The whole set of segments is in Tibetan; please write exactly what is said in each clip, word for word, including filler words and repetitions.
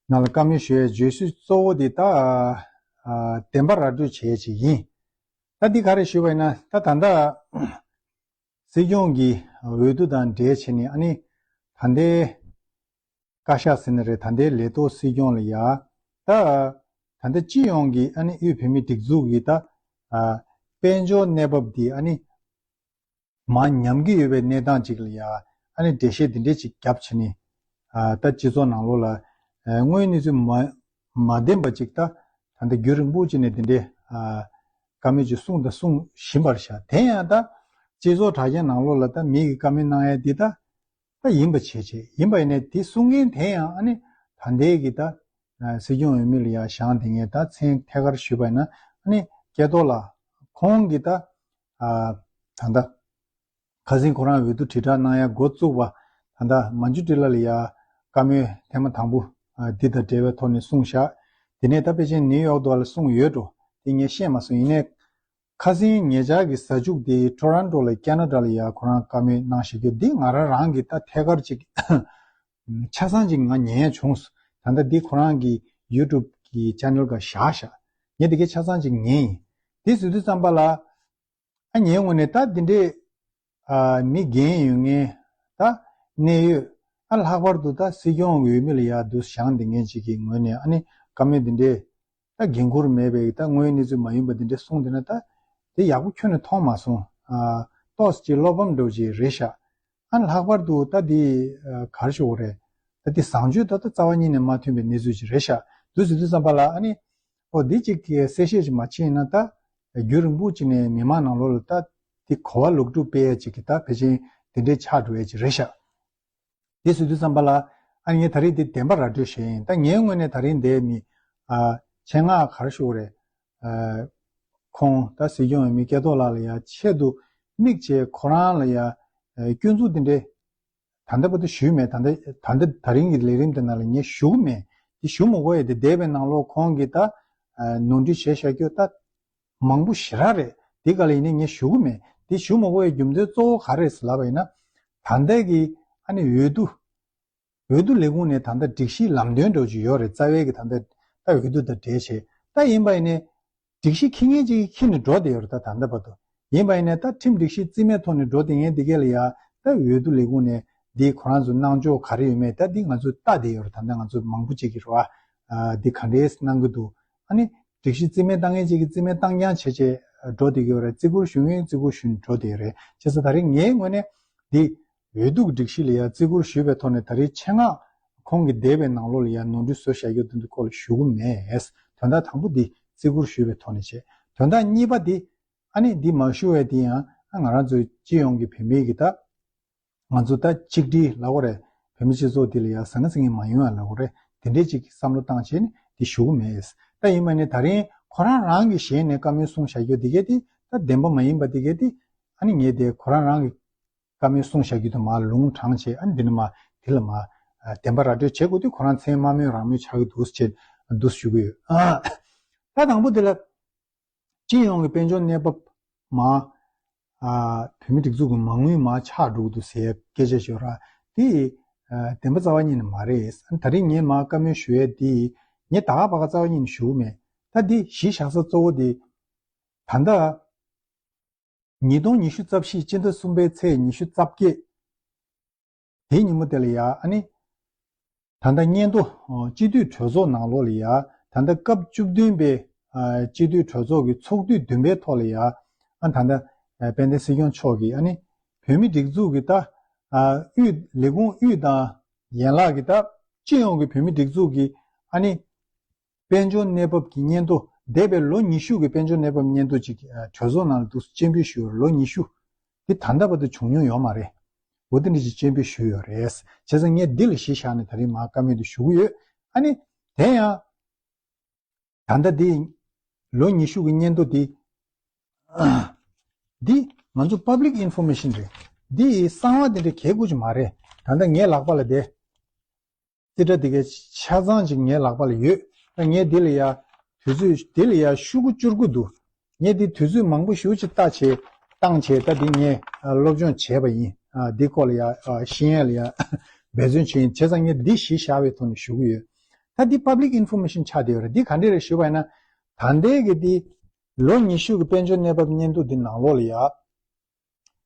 ནང་ལ་བཀའ་མོལ་ཞུ་ཡའི་བརྗོད་གཞི་གཙོ་བོ་དེ་ད་ཨ་བདེན་པ་ར་སྤྲོད་བྱེད་ཡས་ཅིག་ཡིན། ད་འདི་ག་རེ་ཞུས་པ་ཡིན་ན། ད་ད་ལྟ་སྲིད་སྐྱོང་གི་འོས་བསྡུ་དང་འབྲེལ་བྱས་ནས་ཨ་ནི་ད་ལྟའི་བཀའ་ཤག་ཟེར་ན་རེད། ད་ལྟའི་ལས་ཐོག་སྲིད་སྐྱོང་ལ་ཡ་ད་ད་ལྟ་སྤྱི་ཡོངས་ཀྱི་ཨ་ནི་དབུས་བོད་མིའི་སྒྲིག་འཛུགས་ཀྱི་ད་ཨ་དཔལ་འབྱོར་གནས་བབ་འདི་ཨ་ནི་མར་ཉམས་ཀྱི་ཡོད་པའི་གནས་སྟངས་ཅིག་ལ་ཡ་ཨ་ནི་འགྲེལ་བཤད་འདི་འདྲས་ཅིག་བརྒྱབ་བྱས་ནས། ཨ་ད་སྤྱི་ཚོགས་ནང་ལོགས་ལ་ཨ་དངོས་ཡོད་གནས་ཚུལ་མ་མ་བདེན་པ་ཅིག་ད་ད་ལྟ་རྒྱུན་རིང་པོ་ཅིག་ནས་འདི་འདྲས་ཨ་བཀའ་མོལ་ཅིག་གསུངས་དང་གསུང་བཞིན་པར་བཞག་དེ་ཡང་ད་སྤྱི་ཚོགས་དྲ་རྒྱ་ནང་ལོགས་ལ་ད་མི་གིས་བཀའ་མོལ་གནང་ཡ་འདི་ད་ད་ཡིན་པ་བྱས་བྱས། ཡིན་པ་ཡིན་ནའི་དེ་གསུང་མཁན་དེ་ཡང་ཨ་ནི་ད་ལྟའི་གི་ད་ཨ་སྲིད་སྐྱོང་འོས་མི་ལ་ཡ་བཞེངས་བསྡད་མཁན། ད་མཚན་ཐད་ཀར་ཞུས་པ་ཡིན་ན་ཨ་ནི་སྐལ་རྡོར་ལགས། ཁོང་གིས་ད་ཨ་ད་ལྟ་ཁ་སང་ཁོ་རང་འོས་བསྡུ་དྲིལ་བསྒྲགས་གནང་ཡ་འགོ་བཙུགས་པ། ད་ལྟ་མན་ཇུ་ཊི་ལ་ལ་ཡ་བཀའ་མོལ་ཐེངས་མ་དང་པོ་ཨ་འདི་དང་འབྲེལ་བའི་ཐོག་ནས་གསུངས་བཞག་དེ་ནས་ད་ཕལ་ཆེར་ནིའུ་ཡོག་དུ་བ་ལ་གསུངས་ཡོད་འགྲོ། དེ་ངས་ཤེས་མ་སོང་། ཡིན་ནའི་ཁ་སང་ཉེ་ཆར་གྱི་གཟའ་མཇུག་དེ་ཊོ་རོན་ཊོ་ལ་ཁེ་ན་ཌ་ལ་ཡ་ཁོ་རང་བཀའ་མོལ་གནང་བཞག་རྒྱུ་འདི་ང་རང་རང་གིས་ད་ཐད་ཀར་ཅིག་ཆ་ཚང་ཅིག་ང་ཉན་བྱུང་སོང་། ད་ལྟ་འདི་ཁོ་རང་གི་ཡུ་ཊུབ་གི་ཅེ་ནལ་སྒང་བཞག་བཞག་ངས་དེ་གའི་ཆ་ཚང་ཅིག་ཉན་ཡིན། དེ་ཟེར་དུས་ཙམ་པ་ལ་ཨ་ངའི་ངོས་ནས་ད་འདི་འདྲའི་ཨ་མི་འགན་ཡོད་མཁན། ད་གནད་ཡོད། ཨ་ལྷག་པར་དུ་ད་སྲིད་སྐྱོང་འོས་མི་ལ་ཡ་འདུག་བཞེངས་བསྡད་མཁན་ཅིག་གི་ངོས་ནས་ཨ་ནི་བཀའ་མོལ་འདི་འདྲའི་ད་འགན་འཁུར་མེད་པའི་ད་དངོས་ཡོད་གནས་ཚུལ་མ་ཡིན་པ་འདི་འདྲ་གསུངས་བསྡད་ན་ད་དེ་ཡག་པོ་ཁྱོན་ནས་མཐོང་མ་སོང་། ཨ་ཏོག་ཙམ་ཅིག་བློ་ཕམ་འདྲ་བོ་ཅིག་རེད་ཤག་ཨ་ནི་ལྷག་པར་དུ་ད་འདི་ཨ་ག་རེ་ཞུ་དགོས་རེད། ད་འདི་བཟང་སྤྱོད་ད་ལྟ་རྩ་བ་ཉིད་ནས་མ་མཐུན་པའི་གནས་ཚུལ་ཅིག་རེད་ཤག་འདུག་ཟེར་དུས་ཙམ་པ་ལ་ཨ་ནི་ཨོ་འདི་ཅིག་གི་གསལ་བཤད་ཅིག་མ་བྱས་ན་ད་རྒྱུན་རིང་པོ་ཅིག་ནས་མི་མང་ནང་ལོགས་ལ་ད་འདི་གོ་བ་ལོག་སྒྲུབ་སྤེལ་ཡ་ཅིག་གི་ད་ཕལ་ཆེར་དེ་འདྲའི་ཆགས་འགྲོ་ཡ་ཅིག་རེད་ཤག་དེ་ཟེར་དུས་ཙམ་པ་ལ་ཨ་ངས་ད་རེས་འདི་བདེན་པ་ར་སྤྲོད་བྱས་ཡིན། ད་ངའི་ངོས་ནས་ད་རེས་འདིའི་མི་ཨ་ཆེད་མངགས་ག་རེ་ཞུ་དགོས་རེད། ཨ་ཁོང་ད་སྲིད་སྐྱོང་འོས་མི་སྐལ་རྡོར་ལགས་ལ་ཡ་ཆེད་དུ་དམིགས་བྱས་ཁོ་རང་ལ་ཡ་ཨ་སྐྱོན་འཛུགས་འདི་འདྲའི་ད་ལྟ་བར་དུ་ཞུས་མེད། ད་ལྟ་ད་ལྟ་ད་རིང་གི་ལས་རིམ་དེ་ནང་ལ་ངས་ཞུ་གི་མེད། འདི་ཞུ་མི་དགོས་ཡ་དེ་འདས་པའི་ནང་ལོགས་ཁོང་གིས་ད་ཨ་ནོར་འཁྲུལ་བྱས་བཞག་རྒྱུ་ད་མང་པོ་ཞེ་དྲག་རེད། འདི་ག་ལ་ཡིན་ནའི་ངས་ཞུ་གི་མེད། འདི་ཞུ་མི་དགོས་ཡ་རྒྱུ་མཚན་གཙོ་བོ་ག་རེ་རེད་ཟེར་ལབ་པ་ཡིན་ན། ད་ལྟ་གི་ཨ་ནི་འོས་བསྡུ་འོས་བསྡུ་ལས་ཁུངས་ནས་ད་ལྟ་སྒྲིག་གཞི་ལམ་སྟོན་འདྲ་བོ་ཅིག་ཡོད་རེད། རྩ་བའི་གི་ད་ལྟ་ད་འོས་བསྡུ་དང་འབྲེལ་བྱས་ད་ཡིན་པ་ཡིན་ནའི་སྒྲིག་གཞི་འཁྱེར་མཁན་ཅིག་གིས་འཁྱེར་ནས་འགྲོ་བསྡད་ཡོད་རེད། ད་ད་ལྟ་བར་དུ་ཡིན་པ་ཡིན་ནའི་ད་ཁྲིམས་སྒྲིག་གཞི་རྩིས་མེད་ཐོག་ནས་འགྲོ་བསྡད་མཁན་འདི་གས་ལ་ཡ་ད་འོས་བསྡུ་ལས་ཁུངས་ནས་འདི་ཁོ་རང་ཚོ་གནང་ཕྱོགས་ག་རེ་ཡོད་མེད་ད་འདི་ང་ཚོས་ལྟ་བསྡད་ཡོད་རེད། ད་ལྟ་ང་ཚོ་མང་པོ་ཅིག་གིས་རེད་བ། ཨ་འདི་ག་འདྲས་གནང་གི་འདུག་ཨ་ནི་སྒྲིག་གཞི་རྩིས་མེད་བཏང་མཁན་ཅིག་གིས་རྩིས་མེད་བཏང་རྐྱང་བྱས་བྱས་འགྲོ་བསྡད་ཀྱི་ཡོད་རེད། བརྩི་བཀུར་ཞུ་མཁན་བརྩི་བཀུར་ཞུ་ནས་འགྲོ་བསྡད་ཡོད་རེད། བྱས་ཙང་ད་རེས་ངའི་ངོས་ནས་འདི་འོས་བསྡུ་གི་སྒྲིག་གཞི་ལ་ཡ་བརྩི་བཀུར་ཞུས་པའི་ཐོག་ནས་ད་རེས་ཆེད་མངགས་ཁོང་གི་འདས་པའི་ནང་ལོགས་ལ་ཡ་ནོར་འཁྲུལ་བཟོས་བཞག་རྒྱུ་དེ་ཚོའི་སྐོར་ལ་ཞུ་གི་མེད། དོན་དག་དང་པོ་འདི་བརྩི་བཀུར་ཞུས་པའི་ཐོག་ནས་བྱས། དོན་དག་གཉིས་པ་འདི་ཨ་ནི་འདི་མ་ཞུ་བའི་འདི་ཡང་ཨ་ང་རང་ཚོའི་སྤྱི་ཡོངས་ཀྱི་བོད་མིའི་གི་ད་ང་ཚོ་ད་གཅིག་སྒྲིལ་ལབ་དགོས་རེད། བོད་མི་སྤྱི་ཚོགས་འདི་ལ་ཡ་ཟང་ངེ་ཟིང་ངེ་མ་ཡོང་ཡ་ལབ་དགོས་རེད། དེ་འདྲས་ཅིག་བསམ་བློ་བཏང་བྱས་ནས་འདི་ཞུ་གི་མེད། ད་ཡིན་པ་ནི་ད་རིང་ཁོ་རང་རང་གི་ཞལ་ནས་བཀའ་མོལ་གསུངས་བཞག་རྒྱུ་འདི་གས་འདི་ད་བདེན་པ་མ་ཡིན་པ་འདི་གས་འདི་ཨ་ནི་ངས་དེ་ཁོ་རང་རང་གི་བཀའ་མོལ་གསུངས་བཞག་རྒྱུ་དེ་མར་ལུང་དྲངས་བྱས་ཨ་ནི་འདི་ནི་མ་དེ་ལ་མ་བདེན་པ་ར་སྤྲོད་བྱེད་དགོས་དུས་ཁོ་རང་མཚན་དམའ་མོས་རང་མོས་ཆགས་ཀྱི་འདུག་ཅེས་འདུག་ཞུ་གི་ཡོད། ཨ་ད་དང་པོ་དེ་ལ་སྤྱི་ཡོངས་ཀྱི་དཔལ་འབྱོར་གནས་བབ་མ་ཨ་བོད་མི་སྒྲིག་འཛུགས་ཀྱི་མ་དངུལ་མ་ཆག་འགྲོ་གི་འདུག་ཟེར་སྐད་ཆ་ཤོད་ར་དེ་ཨ་བདེན་པ་རྩ་བ་ཉིད་ནས་མ་རེད། ཨ་ད་རིང་ངས་མ་བཀའ་མོལ་ཞུ་ཡས་དེ་ངས་ད་ག་པ་ག་རྩ་བ་ཉིད་ནས་ཞུ་གི་མེད། ད་འདི་གཞི་བཞག་ས་གཙོ་བོ་དེ་ད་ལྟ་ཉིས་སྟོང་ཉི་ཤུ་རྩ་བཞི་སྤྱི་ཟླ་གསུམ་པའི་ཚེས་ཉི་ཤུ་རྩ་བརྒྱད། དེའི་ཉིན་མོ་དེ་ལ་ཡ་ཨ་ནི་ད་ལྟ་སྙན་ཐོ་ཨ་སྤྱི་འཐུས་གྲོས་ཚོགས་ནང་ལོགས་ལ་ཡ་ད་ལྟ་སྐབས་བཅུ་བདུན་པའི་ཨ་སྤྱི་འཐུས་གྲོས་ཚོགས་ཀྱི་ཚོགས་དུས་བདུན་པའི་ཐོག་ལ་ཡ་ཨ་ད་ལྟ་ཨ་དཔལ་ལྡན་སྲིད་སྐྱོང་མཆོག་གིས་ཨ་ནི་བོད་མི་སྒྲིག་འཛུགས་ཀྱི་ད་ཨ་དབུས་ལས་ཁུངས་དབུས་དང་ཡན་ལག་གི་ད་སྤྱི་ཡོངས་ཀྱི་བོད་མི་སྒྲིག་འཛུགས་ཀྱི་ཨ་ནི་དཔལ་འབྱོར་གནས་བབ་ཀྱི་སྙན་ཐོ། འདས་པའི་ལོ་ཉི་ཤུ་གི་དཔལ་འབྱོར་གནས་བབ་སྙན་ཐོ་ཅིག་ཨ་གྲོས་ཚོགས་ནང་ལ་འདུག་སྤྱན་འབུལ་ཞུས་ཡོད་རེད། ལོ་ཉི་ཤུ་འདི་ད་ལྟ་བར་དུ་བྱུང་མྱོང་ཡོད་མ་རེད། འོ་དེ་འདྲ་ཅིག་སྤྱན་འབུལ་ཞུས་ཡོད་རེད། བྱས་ཙང་ངས་འདི་ལ་གཞི་བཞག་ནས་ད་རིང་མར་བཀའ་མོལ་འདི་ཞུ་གི་ཡོད། ཨ་ནི་དེ་ཡང་ད་ལྟ་འདི་ལོ་ཉི་ཤུ་གི་སྙན་ཐོ་འདི་འདི་ང་ཚོ་public information་རེད། འདི་གསང་བ་འདི་འདྲ་གལ་དགོས་ཀྱི་མ་རེད། ད་ལྟ་ངའི་ལག་པ་ལ་བསྡད། རྩིས་ཁྲ་དེ་གའི་ཆ་ཚང་ཅིག་ངའི་ལག་པ་ལ་ཡོད། ད་ངས་འདི་ལ་ཡ་དུས་ཚོད་འདི་ལ་ཡ་ཤོག་གུ་བཅུ་དགུ་འདུག་ངས་འདི་དུས་ཚོད་མང་པོ་ཞེ་ཅིག་བཏང་བྱས་བཏང་བྱས་ད་འདི་ངས་ཨ་སློབ་སྦྱོང་བྱས་པ་ཡིན། ཨ་འདི་སྐོར་ལ་ཡ་ཨ་ཤེས་ཡ་ལ་ཡ་འབད་བརྩོན་བྱས་ཡིན། བྱས་ཙང་ངས་འདི་གཞི་བཞག་པའི་ཐོག་ནས་ཞུ་གི་ཡོད། ད་འདི་public information ཆགས་བསྡད་ཡོད་རེད། འདི་ག་འདྲས་རེད་ཞུས་པ་ཡིན་ན། ད་ལྟའི་གི་འདི་ལོ་ཉི་ཤུ་གི་དཔལ་འབྱོར་གནས་བབ་སྙན་ཐོ་འདི་ནང་ལོགས་ལ་ཡ།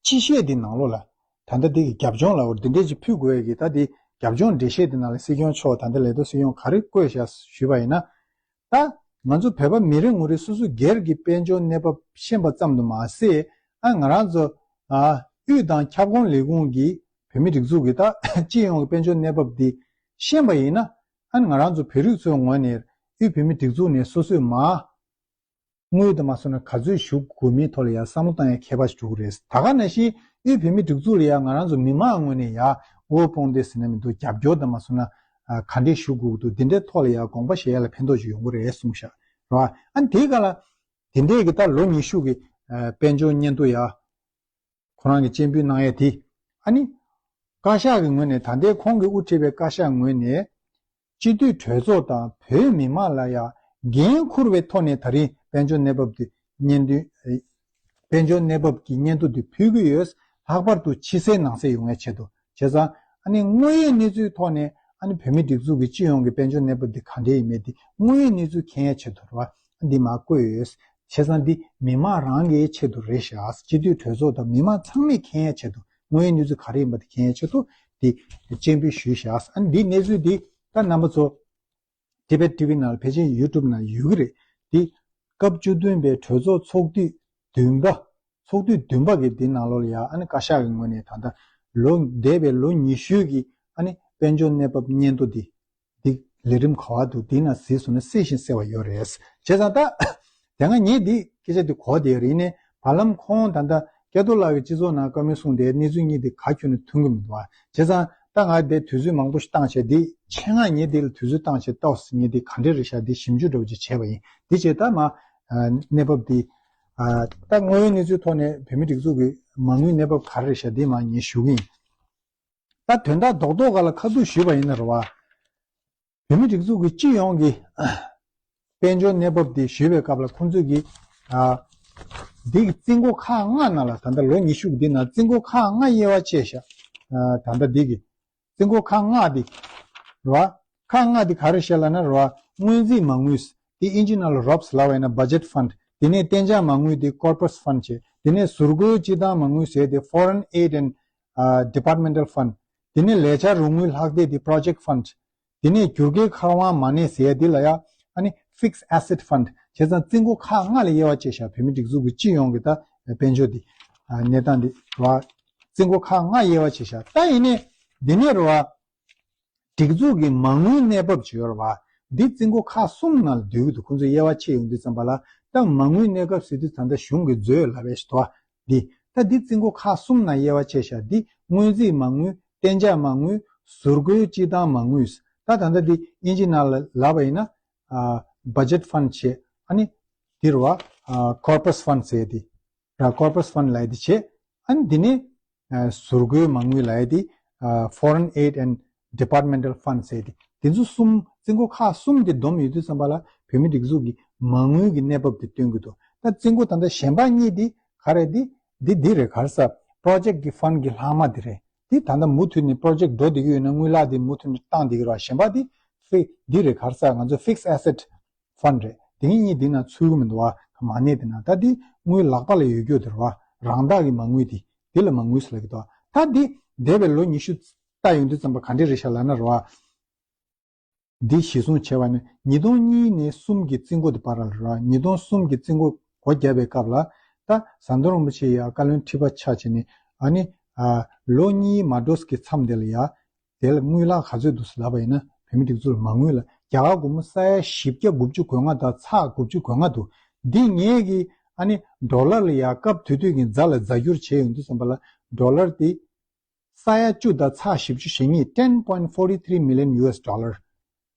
སྤྱི་བཤད་འདི་ནང་ལོགས་ལ། ད་ལྟ་འདི་གི་རྒྱབ་ལྗོངས་ལ་འོ་འདི་འདྲས་ཅིག་ཕུལ་དགོས་ཡ་གི། ད་འདི་རྒྱབ་ལྗོངས་འགྲེལ་བཤད་འདི་ནང་ལ་སྲིད་སྐྱོང་མཆོག་ད་ལྟ་ལས་ཐོག་སྲིད་སྐྱོང་ག་རེ་བཀོད་བཞག་ཞུས་པ་ཡིན་ན། ད་ང་ཚོ་བོད་པ་མི་རེ་ངོ་རེ་སོ་སོ་སྒེར་གྱི་དཔལ་འབྱོར་གནས་བབ་ཤེས་པ་ཙམ་དུ་མ་ཟད། ཨ་ང་རང་ཚོ་ཨ་དབུས་དང་ཁྱབ་ཁོངས་ལས་ཁུངས་ཀྱི་བོད་མི་སྒྲིག་འཛུགས་ཀྱི་ད་སྤྱི་ཡོངས་ཀྱི་དཔལ་འབྱོར་གནས་བབ་འདི་ཤེས་པ་ཡིན་ན། ཨ་ང་རང་ཚོ་བོད་རིགས་ཚོའི་ངོས་ནས་དབུས་བོད་མི་སྒྲིག་འཛུགས་ནས་སོ་སོས་མ་དངུལ་དུ་མ་སོང་ན་ག་ཚོད་ཞུ་དགོས་མིན་ཐོག་ལ་ཡང་བསམ་བློ་བཏང་ཡ་ཁྱད་པར་ཞིག་འགྲོ་གི་རེད། ད་ག་ནང་བཞིན་དབུས་བོད་མི་སྒྲིག་འཛུགས་ལ་ཡང་ང་རང་ཚོ་མི་མང་ངོས་ནས་ཡང་དབུལ་ཕོངས་དེ་ཟེར་ན་མི་འདུག་རྒྱབ་སྐྱོར་དུ་མ་སོང་ན་ཨ་ག་འདྲས་ཞུ་དགོས་འདུག་འདི་འདྲའི་ཐོག་ལ་ཡང་དགོངས་པ་བཞེས་ཡ་ལ་ཕན་ཐོགས་ཅིག་ཡོང་གི་རེད་གསུངས་ཤག་རེད་བ། ཨ་ནི་དེའི་སྒང་ལ་དེ་འདྲས་ཀྱི་ད་ལོ་ཉི་ཤུ་གི་ཨ་དཔལ་འབྱོར་སྙན་ཐོ་ཡ། ཁོ་རང་གིས་སྤྱན་འབུལ་གནང་ཡས་དེ། ཨ་ནི། བཀའ་ཤག་གི་ངོས་ནས་ད་ལྟའི་ཁོང་གིས་དབུ་ཁྲིད་པའི་བཀའ་ཤག་ངོས་ནས། སྤྱི་འཐུས་གྲོས་ཚོགས་དང་བོད་མི་མང་ལ་ཡང་འགན་འཁུར་བའི་ཐོག་ནས་ད་རིང་དཔལ་འབྱོར་གནས་བབ་དེ་སྙན་དོན། དཔལ་འབྱོར་གནས་བབ་ཀྱི་སྙན་ཐོ་དེ་ཕུལ་གྱི་ཡོད། ལྷག་པར་དུ་ཕྱི་གསལ་ནང་གསལ་ཡོང་བའི་ཆེད་དུ། བྱས་ཙང་ཨ་ནི་དངོས་ཡོད་གནས་ཚུལ་ཐོག་ནས་ཨ་ནི་བོད་མི་སྒྲིག་འཛུགས་ཀྱི་སྤྱི་ཡོངས་ཀྱི་དཔལ་འབྱོར་གནས་བབ་དེ་ག་འདྲས་ཡིན་མིན་དེ་དངོས་ཡོད་གནས་ཚུལ་མཁྱེན་ཡས་ཆེད་དུ་རེད་བ། འདི་མར་བཀོད་ཡོད། བྱས་ཙང་འདི་མི་མང་རང་གི་ཆེད་དུ་རེད་ཤག་སྤྱི་འཐུས་གྲོས་ཚོགས་དང་མི་མང་ཚང་མས་མཁྱེན་ཡ་ཆེད་དུ་དངོས་ཡོད་གནས་ཚུལ་ག་རེ་ཡིན་པ་དེ་མཁྱེན་ཡ་ཆེད་དུ་འདི་སྤྱན་འབུལ་ཞུས་ཤག་ཨ་ནི་འདིའི་གནས་ཚུལ་འདི་ད་རྣམ་པ་ཚོ་Tibet TV ནང་ལ་ཕལ་ཆེར་YouTube ནང་ཡོད་ཀྱི་རེད། འདི་སྐབས་བཅུ་བདུན་པའི་གྲོས་ཚོགས་ཚོགས་དུས་བདུན་པ། ཚོགས་དུས་བདུན་པ་གི་འདི་ནང་ལོགས་ལ་ཡ་ཨ་ནི་བཀའ་ཤག་གི་ངོས་ནས་ད་ལྟ་ལོ་འདས་པའི་ལོ་ཉི་ཤུ་གི་ཨ་ནི་དཔལ་འབྱོར་གནས་བབ་སྙན་ཐོ་འདི། འདི་ལས་རིམ་ག་བ་འདུག་འདི་ན་གཟིགས་སོང་ན་གསལ་ཞིང་གསལ་བ་ཡོད་རེད། བྱས་ཙང་ད། དེ་སྔ་ངས་འདི་སྐད་ཆ་འདི་གོ་བསྡད་ཡོད་རེད། ཡིན་ནའི་བར་ལམ་ཁོང་ད་ལྟ་སྐལ་རྡོར་ལགས་ཀྱིས་སྤྱི་ཚོགས་ནང་བཀའ་མོལ་གསུངས་ཏེ་གནས་ཚུལ་གཉིས་འདི་ག་ཁྱོན་ནས་མཐུན་གྱི་མི་འདུག་བ། བྱས་ཙང་ད་ང་འདི་དུས་ཚོད་མང་པོ་ཞིག་བཏང་བྱས་འདི་ཆེད་མངགས་ངས་འདི་ལ་དུས་ཚོད་བཏང་བྱས་ལྟོས་ཟེར། ངས་འདི་ག་འདྲས་རེད་ཤག་འདི་ཞིབ་འཇུག་འདྲ་བོ་ཅིག་བྱས་པ་ཡིན། འདི་བྱས་ད་མ། གནས་བབ་འདི། ད་དངོས་ཡོད་གནས་ཚུལ་ཐོག་ནས་བོད་མི་སྒྲིག་འཛུགས་ཀྱི་མ་དངུལ་གནས་བབ་ག་རེ་རེད་ཤག་འདི་མ་ངས་ཞུ་གི་ཡིན། ད་དོན་དག་རྡོག་རྡོག་སྒང་ལ་ཁ་ཐུག་ཞུས་པ་ཡིན་ན་རེད་བ། བོད་མི་སྒྲིག་འཛུགས་ཀྱི་སྤྱི་ཡོངས་ཀྱི་དཔལ་འབྱོར་གནས་བབ་དེ་ཞུས་པའི་སྐབས་ལ་ཁོང་ཚོས་ཀྱི་ཨ་འདི་གི་རྩིས་འགོ་ཁག་ལྔ་ནང་ལ་ད་ལྟ་ལོ་ཉི་ཤུ་གི་འདི་ནང་རྩིས་འགོ་ཁག་ལྔ་དབྱེ་བ་ཕྱེ་བཞག་ཨ་ད་ལྟ་འདི་གི་རྩིས་འགོ་ཁག་ལྔ་འདི་རེད་བ། ཁག་ལྔ་འདི་ག་རེ་བཤད་ལབ་ན་རེད་བ། སྔོན་རྩིས་མ་དངུལ། འདི་ཨིན་ཇི་ནང་ལ་རོབ་ལབ་པ་ཡིན་ན་budget fund། དེ་ནས་གཏན་འཇགས་མ་དངུལ་འདི་corpus fund བྱས། དེ་ནས་ཟུར་བཀོལ་སྤྱི་བཏང་མ་དངུལ་ཟེར་ཏེ་foreign aid and departmental fund། དེ་ནས་ལས་འཆར་རོགས་དངུལ་ལྷག་སྡེ་འདི་project fund། དེ་ནས་བསྒྱུར་བཀོད་མཁར་དབང་མ་གནས་ཟེར་ཡ་འདི་ལ་ཡ་ཨ་ནི་fixed asset fund། བྱས་ཙང་རྩིས་འགོ་ཁག་ལྔ་ལ་དབྱེ་བ་ཕྱེ་བཞག་བོད་མི་སྒྲིག་འཛུགས་ཀྱི་སྤྱི་ཡོངས་ཀྱི་ད་དཔལ་འབྱོར་འདི་གནས་སྟངས་འདི་རེད་བ། རྩིས་འགོ་ཁག་ལྔ་དབྱེ་བ་ཕྱེ་བཞག་ད་ཡིན་ནའི་འདི་ནས་རེད་བ། སྒྲིག་འཛུགས་ཀྱི་མ་དངུལ་གནས་བབ་ཅིག་ཡོད་རེད་བ། འདི་རྩིས་འགོ་ཁག་གསུམ་ནང་ལ་འདུས་ཀྱི་འདུག་ཁོང་ཚོས་དབྱེ་བ་ཕྱེ་ཡོང་དུས་ཙམ་པ་ལ་ད་མ་དངུལ་གནས་སྐབས་ཟེར་དུས་ད་ལྟ་གཞུང་གིས་མཛོད་ལབ་པའི་ཞིག་འདུག་བ། འདི་ད་འདི་རྩིས་འགོ་ཁག་གསུམ་ནང་དབྱེ་བ་ཕྱེ་བཞག་འདི་སྔོན་རྩིས་མ་དངུལ། གཏན་འཇགས་མ་དངུལ། ཟུར་བཀོལ་སྤྱི་བཏང་མ་དངུལ། ད་ད་ལྟ་འདི་ཨིན་ཇི་ནང་ལ་ལབ་པ་ཡིན་ན་ཨ་budget fund བྱས། ཨ་ནི་འདི་རེད་བ། ཨ་corpus fund ཟེར་ཏེ། ར་corpus fund ལབ་ཡ་དེ་བྱས། ཨ་ནི་འདི་ནས་ཨ་ཟུར་བཀོལ་མ་དངུལ་ལབ་ཡ་དེ་ཨ་foreign aid and departmental fund ཟེར་ཏེ། དེ་ཚོ་གསུམ་རྩིས་འགོ་ཁག་གསུམ་དེ་བསྡོམས་ཡོད་དུས་ཙམ་པ་ལ་བོད་མི་སྒྲིག་འཛུགས་ཀྱི་མ་དངུལ་གྱི་གནས་བབ་དེ་སྟོན་གྱི་འདུག་ད་རྩིས་འགོ་ད་ལྟ་གཞན་པ་གཉིས་དེ་ག་རེ་རེད། འདི་འདི་རེད། ག་རེ་ཟེར། project གི་fund གི་ལྷག་མ་དེ་རེད། འདི་ད་ལྟ་མུ་མཐུད་ནས་project འགྲོ་བསྡད་ཀྱི་ཡོད་ན་དངུལ་ལག་དེ་མུ་མཐུད་ནས་བཏང་བསྡད་ཀྱི་རེད་བ། གཞན་པ་དེ་ཧྥི་འདི་རེད། ག་རེ་ཟེར། ང་ཚོ་fixed asset fund རེད། དེ་གཉིས་འདི་ནང་ཚུད་ཀྱི་མི་འདུག་བ། མ་གནས་དེ་ན་ད་འདི་དངུལ་ལག་པ་ལ་ཡོད་རྒྱུ་དེ་རེད་བ། རང་བདག་གི་མ་དངུལ་དེ་འདི་ལ་མ་དངུལ་ཟེར་ལབ་ཀྱི་འདུག་ད་འདི་འདས་པའི་ལོ་ཉི་ཤུ་ལྟ་ཡོང་དུས་ཙམ་པ་ག་འདྲས་རེད་ཤག་ལབ་ན་རེད་བ། འདི་གཞིར་བཟུང་བྱས་པ་ནི་ཉིས་སྟོང་གཉིས་ནས་གསུམ་གྱི་རྩིས་འགོ་དེ་བར་ལ་རེད་བ། ཉིས་སྟོང་གསུམ་གྱི་རྩིས་འགོ་སྒོ་བརྒྱབ་པའི་སྐབས་ལ་ད་ཟམ་གདོང་རིན་པོ་ཆེ་ཡ་བཀའ་བློན་ཁྲི་པ་ཆགས་བྱས་ནས་ཨ་ནི་ཨ་ལོ་གཉིས་མ་འགྲོ་ཀྱི་མཚམས་དེ་ལ་ཡ། དེ་ལ་དངུལ་ལག་ག་ཚོད་འདུག་ཟེར་ལབ་པ་ཡིན་ན་བོད་མི་སྒྲིག་འཛུགས་ལ་མ་དངུལ་ལ་རྒྱ་གར་སྒོར་མོ་ས་ཡ་བཞི་བརྒྱ་དགུ་བཅུ་གོ་ལྔ་དང་ཚེག་དགུ་བཅུ་གོ་ལྔ་འདུག་འདི་ངེད་ཀྱིས་ཨ་ནི་ཌོ་ལར་ལ་ཡ་སྐབས་དེ་དུས་ཀྱི་རྫ་ལ་རྫ་སྒྱུར་བྱས་ཡོང་དུས་ཙམ་པ་ལ་ཌོ་ལར་དེ་ས་ཡ་བཅུ་དང་ཚེག་བཞི་བཅུ་ཞེ་གཉིས། ten point forty three million U S dollar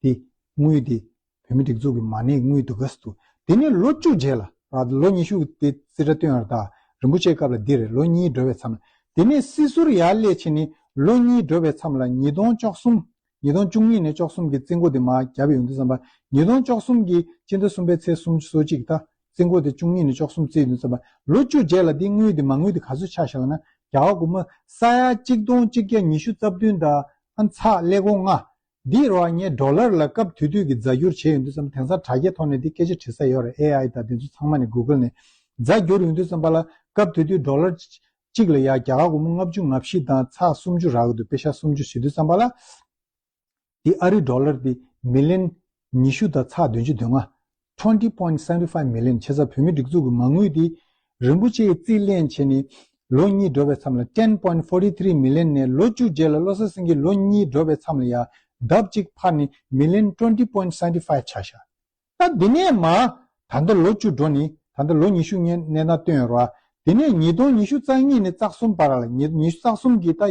དེ་དངུལ་དེ་བོད་མི་སྒྲིག་འཛུགས་ཀྱི་མ་གནས་དངུལ་འདུག་ག་ཟེར་འདུག་དེ་ནས་ལོ་བཅུ་རྗེས་ལ་ར་ལོ་ཉི་ཤུ་དེ་རྩིས་ཁྲ་བཏོན་ཡོད་རེད། ད་རིན་པོ་ཆེའི་སྐབས་ལ་འདི་རེད། ལོ་གཉིས་འགྲོ་བའི་མཚམས་ལ་དེ་ནས་སྲིད་ཟུར་ཡར་སླེབས་བྱས་ནས་ལོ་གཉིས་འགྲོ་བའི་མཚམས་ལ་ཉིས་སྟོང་བཅུ་གསུམ། ཉིས་སྟོང་བཅུ་གཉིས་ནས་བཅུ་གསུམ་གྱི་རྩིས་འགོ་དེ་མར་བརྒྱབ་ཡོང་དུས་ཙམ་པ་ཉིས་སྟོང་བཅུ་གསུམ་གྱི་སྤྱི་ཟླ་གསུམ་པའི་ཚེས་སུམ་ཅུ་སོ་གཅིག་ད་རྩིས་འགོ་དེ་བཅུ་གཉིས་ནས་བཅུ་གསུམ་བརྩིས་ཡོང་དུས་ཙམ་པ་ལོ་བཅུ་རྗེས་ལ་འདི་དངུལ་དེ་མ་དངུལ་དེ་ག་ཚོད་ཆགས་ཤག་ལབ་ན་རྒྱ་གར་སྒོར་མོ་ས་ཡ་གཅིག་སྟོང་གཅིག་བརྒྱ་ཉི་ཤུ་རྩ་བདུན་དང་ཨ་ཚེག་ཀླད་ཀོར་ལྔ། འདི་རོ་ངས་ཌོ་ལར་ལ་སྐབས་དེ་དུས་ཀྱི་རྫ་འགྱུར་བྱས་ཡོང་དུས་ཙམ་དེང་སང་དྲ་རྒྱའི་ཐོག་ནས་འདི་སྐད་ཆ་དྲི་ས་ཡོད་རེད། ཨེ་ཨའི་དང་དེ་ཚོ་ཚང་མ་ནས་གུ་གལ་ནས་རྫ་འགྱུར་ཡོང་དུས་ཙམ་པ་ལ་སྐབས་དེ་དུས་ཌོ་ལར་གཅིག་ལ་ཡ་རྒྱ་གར་སྒོར་མོ་ལྔ་བཅུ་ང་བཞི་དང་ཚེག་སུམ་ཅུ་རག་གི་འདུག་པེ་ཤ་སུམ་ཅུ་ཞུ་དུས་ཙམ་པ་ལ། དེ་ཨ་རི་ཌོ་ལར་དེ་མི་ལི་ཡོན་ཉི་ཤུ་དང་ཚེག་བདུན་ཅུ་དོན་ལྔ། twenty point seventy five million བྱས་ཙང་བོད་མིའི་སྒྲིག་འཛུགས་ཀྱི་མ་དངུལ་དེ་རིན་པོ་ཆེའི་རྩིས་ལེན་བྱས་ནས་ལོ་གཉིས་འགྲོ་བའི་མཚམས་ལ་ten point forty three million ནས་ལོ་བཅུ་རྗེས་ལ་བློ་བཟང་སེང་གེ་ལོ་གཉིས་འགྲོ་བའི་མཚམས་ལ་ཡ་ལྡབ་གཅིག་འཕར་ནས་མི་ལི་ཡོན་twenty point seventy five ཆགས་ཤག་ད་འདི་ནས་མ་ད་ལྟ་ལོ་བཅུ་འགྲོ་ནི་ད་ལྟ་ལོ་ཉི་ཤུ་ངས་གནས་སྟངས་སྟོན་ཡོད་རེད་བ། དེ་ནས་ཉིས་སྟོང་ཉི་ཤུ་རྩ་གཉིས་ནས་རྩ་གསུམ་བར་ལ་ཉི་ཉི་ཤུ་རྩ་གསུམ་གྱི་ད་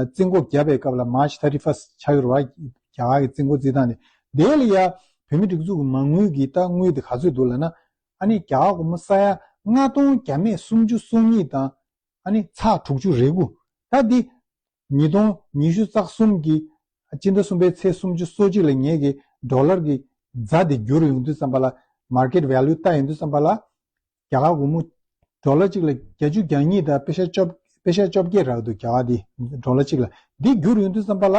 རྩིས་འགོ་བརྒྱབ་པའི་སྐབས་ལ་March thirty first ཆགས་ཡོད་རེད་བ། རྒྱ་གར་གྱི་རྩིས་འགོ་རྩིས་སྟངས་དེ་དེ་ལ་ཡ་བོད་མི་སྒྲིག་འཛུགས་ཀྱི་མ་དངུལ་གྱི་ད་དངུལ་དེ་ག་ཚོད་འདུག་ལབ་ན་ཨ་ནི་རྒྱ་གར་སྒོར་མོ་ས་ཡ་ལྔ་སྟོང་བརྒྱ་མེད་སུམ་ཅུ་སོ་གཉིས་དང་ཨ་ནི་ཚེག་དྲུག་ཅུ་རེ་དགུ། ད་འདི་ཉིས་སྟོང་ཉི་ཤུ་རྩ་གསུམ་གྱི་སྤྱི་ཟླ་གསུམ་པའི་ཚེས་སུམ་ཅུ་སོ་གཅིག་ལ་ངེད་ཀྱི་ཌོ་ལར་གྱི་རྫ་དེ་བསྒྱུར་ཡོང་དུས་ཙམ་པ་ལ་market value ལྟ་ཡོང་དུས་ཙམ་པ་ལ་རྒྱ་གར་སྒོར་མོ་ཌོ་ལར་གཅིག་ལ་བརྒྱད་ཅུ་གྱ་གཉིས་དང་པེ་ཤ་བཅོ་པེ་ཤ་བཅོ་བརྒྱད་རག་འདུག་རྒྱ་གར་དེ་ཌོ་ལར་གཅིག་ལ་འདི་བསྒྱུར་ཡོང་དུས་ཙམ་པ་ལ་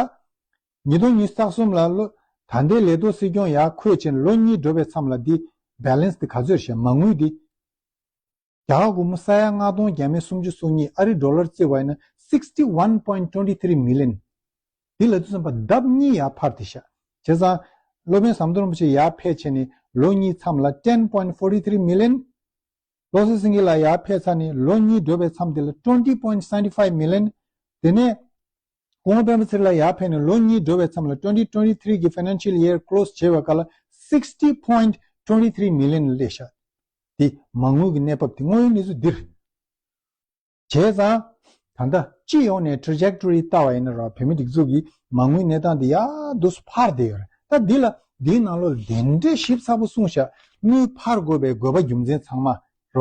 ཉིས་སྟོང་ཉི་ཤུ་རྩ་གསུམ་ལ་ལོ་ད་ལྟའི་ལས་ཐོག་སྲིད་སྐྱོང་ཡར་འཁོད་ཕྱིན་ལོ་གཉིས་འགྲོ་བའི་མཚམས་ལ་འདི་balance དེ་ག་ཚོད་རེད་ཤག་མ་དངུལ་འདི། རྒྱ་གར་སྒོར་མོ་ས་ཡ་ལྔ་སྟོང་བརྒྱ་མེད་སུམ་ཅུ་སོ་གཉིས་ཨ་རི་ཌོ་ལར་བརྩིས་པ་ཡིན་ན་sixty one point twenty three million། འདི་ལ་དུས་ཙམ་པ་ལྡབ་གཉིས་ཡར་འཕར་ཏེ་ཤག་བྱས་ཙང་སློབ་དཔོན་ཟམ་གདོང་རིན་པོ་ཆེ་ཡར་ཕེབས་བྱས་ནས་ལོ་གཉིས་མཚམས་ལ་ten point forty three million། བློ་བཟང་སེང་གེ་ལགས་ཡར་ཕེབས་ཚར་ནས་ལོ་གཉིས་འགྲོ་བའི་མཚམས་དེ་ལ་twenty point seventy five million། དེ་ནས་སྐུ་ངོ་སྤེན་པ་ཚེ་རིང་ལགས་ཡར་ཕེབས་ནས་ལོ་གཉིས་འགྲོ་བའི་མཚམས་ལ་twenty twenty three གི་financial year close བྱེད་པའི་སྐབས་ལ་sixty point twenty three million སླེབས་ཤག་དེ་མ་དངུལ་གྱི་གནས་བབ་དེ་དངོས་ཡོད་གནས་ཚུལ་འདིར། བྱས་ཙང་། ད་ལྟ་སྤྱི་ཡོངས་ནས་trajectory ལྟ་བ་ཡིན་ན་ར་བོད་མི་སྒྲིག་འཛུགས་ཀྱི་མ་དངུལ་གནས་སྟངས་འདི་ཡག་འདུག་སེ་འཕར་བསྡད་ཡོད་རེད། ད་འདི་ལ་འདིའི་ནང་ལོགས་ལ་དེ་འདྲའི་ཞིབ་ཚགས་པོ་གསུངས་ཤག་དངུལ་འཕར་དགོས་པའི་དགོས་པ་རྒྱུ་མཚན་ཚང་མ་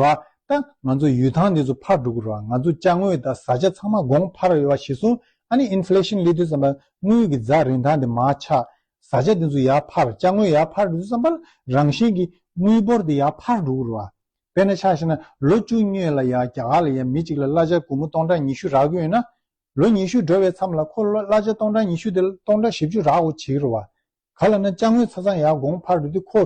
རེད་བ། ད་ང་ཚོ་ཡུལ་ཐང་འདི་ཚོ་འཕར་འགྲོ་གི་རེད་བ། ང་ཚོ་ཅ་དངོས་དང་བཟའ་བཅའ་ཚང་མ་གོང་འཕར་ཡོད་པ་གཞིར་བཟུང་ཨ་ནི་inflation སླེབས་དུས་ཙམ་པ་དངུལ་གྱི་རྫ་རིན་ཐང་དེ་མར་ཆག་བཟའ་བཅའ་འདི་ཚོ་ཡར་འཕར། ཅ་དངོས་ཡར་འཕར་དུས་ཙམ་པ་རང་བཞིན་གྱི་དངུལ་འབོར་དེ་ཡར་འཕར་འགྲོ་གི་རེད་བ། དཔེར་ན་ཆ་བཞག་ན་ལོ་བཅུ་སྔོན་ལ་ཡ་རྒྱ་གར་ལ་ཡ་མི་གཅིག་ལ་གླ་ཆ་སྒོར་མོ་སྟོང་ཕྲག་ཉི་ཤུ་རག་གི་ཡོད་ན། ལོ་ཉི་ཤུ་འགྲོ་བའི་མཚམས་ལ་ཁོ་ལོ་གླ་ཆ་སྟོང་ཕྲག་ཉི་ཤུ་དེ་ལ་སྟོང་ཕྲག་བཞི་བཅུ་རག་འོ་བྱེད་ཀྱི་རེད་བ། ག་ལབ་ན་ཅ་དངོས་ཆ་ཚང་ཡར་གོང་འཕར་འགྲོ་དུས་ཁོ་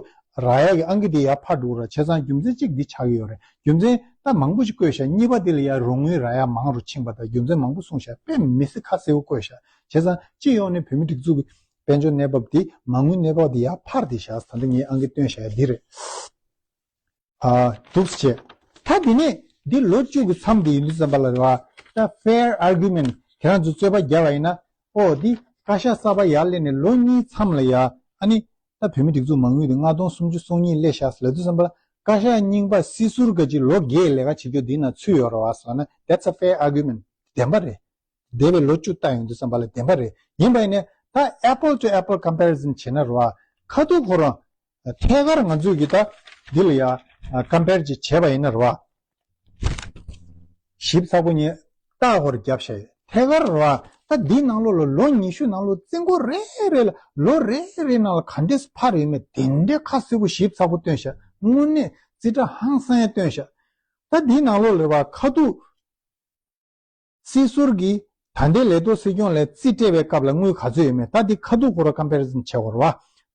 རག་ཡ་གི་ཨང་ཀི་དེ་ཡར་འཕར་འགྲོ་གི་རེད། བྱས་ཙང་རྒྱུ་མཚན་གཅིག་འདི་ཆགས་ཀྱི་ཡོད་རེད། རྒྱུ་མཚན་ད་མང་པོ་ཞིག་བཀོད་ཤག་གཉིས་པ་དེ་ལ་ཡ་རོགས་དངུལ་རག་ཡ་མང་རུ་ཕྱིན་པ་དང་རྒྱུ་མཚན་མང་པོ་གསུངས་ཤག་དཔེ་མི་སྲིད་ཁ་གསལ་པོ་བཀོད་ཤག་བྱས་ཙང་སྤྱི་ཡོངས་ནས་བོད་མི་སྒྲིག་འཛུགས་ཀྱི་དཔལ་འབྱོར་གནས་བབ་དེ་མ་དངུལ་གནས་བབ་དེ་ཡར་འཕར་བསྡད་ཤག་ད་ལྟ་ངས་ཨང་ཀི་བཏོན་ཤག་ཡ་འདི་རེད། ཨ། འདུག་སེ་བྱས། ད་དེ་ནས་འདི་ལོ་བཅུ་གི་མཚམས་དེ་ཡིན་དུས་ཙམ་པ་ལ་རེད་བ། ད་fair argument ཁྱེད་རང་ཚོ་རྩོད་པ་བརྒྱབ་པ་ཡིན་ན། ཨོ་འདི་བཀའ་ཤག་གསར་པ་ཡར་སླེབས་ནས་ལོ་གཉིས་མཚམས་ལ་ཡ་ཨ་ནི་ད་བོད་མི་སྒྲིག་འཛུགས་མ་དངུལ་དེ་ལྔ་སྟོང་སུམ་ཅུ་སོ་གཉིས་སླེབས་ཤག་ཟེར་ལབ་དུས་ཙམ་པ་ལ་བཀའ་ཤག་རྙིང་པ་སྲིད་ཟུར་ག་ཅིག་ལོ་བརྒྱད་ལས་ཀ་བྱེད་རྒྱུ་འདི་ན་ཚུད་ཡོད་རེད་བ་ཟེར་ལབ་ན། That's a fair argument བདེན་པ་རེད། འདས་པའི་ལོ་བཅུ་ལྟ་ཡོང་དུས་ཙམ་པ་ལ་བདེན་པ་རེད། ཡིན་པ་ཡིན་ནའི་ད་apple to apple comparison བྱས་ན་རེད་བ། ཁ་ཐུག་ཁོ་རང་ཐད་ཀར་ང་ཚོས་ཀྱི་ད་འདི་ལ་ཡ་compare ཅིག་བྱས་པ་ཡིན་ན་རེད་བ། ཞིབ་ཚགས་པོ་ཉིད་ལྟ་ཧོར་བརྒྱབ་བཞག་ཡོད། ཐད་ཀར་རེད་བ། ད་འདིའི་ནང་ལོགས་ལ་ལོ་ཉི་ཤུ་ནང་ལོགས་རྩིས་འགོ་རེ་རེ་ལ་ལོ་རེ་རེ་ནང་ལ་ག་འདྲས་འཕར་ཡོད་མེད་དེ་འདྲའི་ཁ་གསལ་པོ་ཞིབ་ཚགས་པོ་བཏོན་བཞག་དངོས་གནས་རྩིས་ཁྲ་ཧང་སང་ཡ་བཏོན་བཞག་ད་འདིའི་ནང་ལོགས་ལ་རེད་བ་ཁ་ཐུག་སྲིད་ཟུར་གྱིས་ད་ལྟའི་ལས་ཐོག་སྲིད་སྐྱོང་ལ་རྩིས་སྤྲད་པའི་སྐབས་ལ་དངུལ་ག་ཚོད་ཡོད་མེད་ད་འདི་ཁ་ཐུག་ཁོ་རང་comparison བྱེད་དགོས་རེད་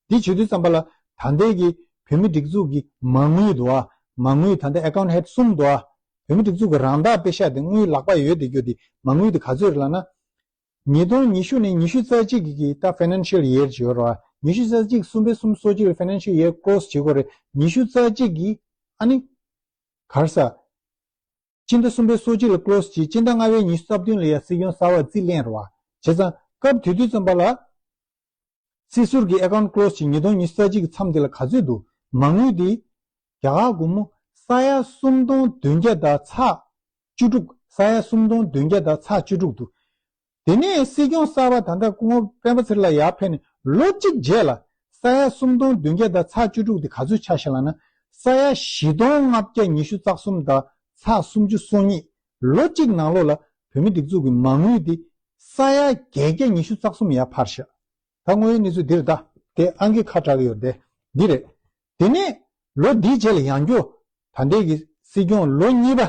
བ། འདི་བྱེད་དུས་ཙམ་པ་ལ་ད་ལྟའི་གི་བོད་མི་སྒྲིག་འཛུགས་ཀྱི་མ་དངུལ་འདུག་བ། མ་དངུལ་ད་ལྟ་account head གསུམ་འདུག་བ། བོད་མི་སྒྲིག་འཛུགས་ཀྱི་རང་བདག་པེ་ཤག་དེ་དངུལ་ལག་པ་ཡོད་དེ་རྒྱུ་དེ་མ་དངུལ་དེ་ག་ཚོད་རེད་ལབ་ན། ཉིས་སྟོང་ཉི་ཤུ་ནས་ཉི་ཤུ་རྩ་གཅིག་གི་ད་financial year ཅིག་ཡོད་རེད་བ། ཉི་ཤུ་རྩ་གཅིག་གསུམ་པའི་གསུམ་སོ་གཅིག་ལ་financial year close བྱེད་དགོས་རེད། ཉི་ཤུ་རྩ་གཅིག་གི་ཨ་ནི། ག་རེ་ཟ། སྤྱི་ཟླ་གསུམ་པའི་སོ་གཅིག་ལ་close བྱས། སྤྱི་ཟླ་ལྔ་པའི་ཉི་ཤུ་རྩ་བདུན་ལ་ཡ་སྲིད་སྐྱོང་གསར་པ་རྩིས་ལེན་རེད་བ། བྱས་ཙང་སྐབས་དེ་དུས་ཙམ་པ་ལ། སྲིད་ཟུར་གྱི་account close བྱས་ཉིས་སྟོང་ཉི་ཤུ་རྩ་གཅིག་གི་མཚམས་དེ་ལ་ག་ཚོད་འདུག་མ་དངུལ་དེ་རྒྱ་གར་སྒོར་མོ་ས་ཡ་སུམ་སྟོང་བདུན་བརྒྱ་དང་ཚེག་བཅུ་དྲུག་ས་ཡ་སུམ་སྟོང་བདུན་བརྒྱ་དང་ཚེག་བཅུ་དྲུག་འདུག་དེ་ནས་སྲིད་སྐྱོང་གསར་པ་ད་ལྟ་སྐུ་ངོ་སྤེན་པ་ཚེ་རིང་ལགས་ཡར་ཕེབས་ནས་ལོ་གཅིག་རྗེས་ལ་ས་ཡ་སུམ་སྟོང་བདུན་བརྒྱ་དང་ཚེག་བཅུ་དྲུག་དེ་ག་ཚོད་ཆགས་ཤག་ལབ་ན། ས་ཡ་བཞི་སྟོང་ལྔ་བརྒྱ་ཉི་ཤུ་རྩ་གསུམ་དང་ཚེག་སུམ་ཅུ་སོ་གཉིས། ལོ་གཅིག་ནང་ལོགས་ལ་བོད་མི་སྒྲིག་འཛུགས་ཀྱི་མ་དངུལ་དེ་ས་ཡ་བརྒྱད་བརྒྱ་ཉི་ཤུ་རྩ་གསུམ་ཡར་འཕར་ཤག་ད་དངོས་ཡོད་གནས་ཚུལ་འདི་རེད་ད། དེ་ཨང་ཀི་ཁ་གྲག་གི་ཡོད་རེད་དེ། འདི་རེད། དེ་ནས་ལོ་འདིའི་རྗེས་ལ་ཡང་བསྐྱར་ད་ལྟའི་གི་སྲིད་སྐྱོང་ལོ་གཉིས་པ།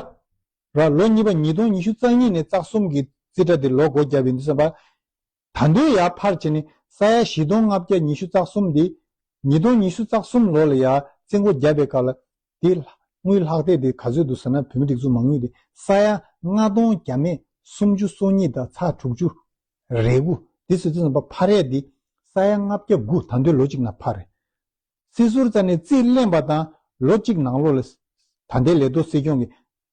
ར་ལོ་གཉིས་པ་ཉིས་སྟོང་ཉི་ཤུ་རྩ་གཉིས་ནས་རྩ་གསུམ་གྱི་རྩིས་ཁྲ་དེ་ལོ་སྒོ་བརྒྱབ་ཡིན་དུས་ཙམ་པ། ད་དུང་ཡར་འཕར་བྱས་ནས་ ས་ཡ་བཞི་སྟོང་ལྔ་བརྒྱ་ཉི་ཤུ་རྩ་གསུམ་འདི། ཉིས་སྟོང་ཉི་ཤུ་རྩ་གསུམ་ལོ་ལ་ཡ་བཙན་རྒོལ་བརྒྱབ་པའི་སྐབས་ལ། དེ་དངུལ་ལྷག་བསྡད་དེ་ག་ཚོད་འདུག་ཟེར་ན། བོད་མི་སྒྲིག་འཛུགས་མ་དངུལ་དེ་ས་ཡ་ལྔ་སྟོང་བརྒྱ་མེད་སུམ་ཅུ་སོ་གཉིས་དང་ཚེག་དྲུག་ཅུ་རེ་དགུ། དེ་ཚོ་ཚོ་ཚང་པ་འཕར་ཡས་དེ་ས་ཡ་ལྔ་བརྒྱ་དགུ། ད་དུང་ལོ་གཅིག་ནང་འཕར་རེད། སྲིད་ཟུར་རྩ་ནས་རྩིས་ལེན་པ་དང་ལོ་གཅིག་ནང་ལོགས་ལ། ད་ལྟའི་ལས་ཐོག་སྲིད་སྐྱོང་གི་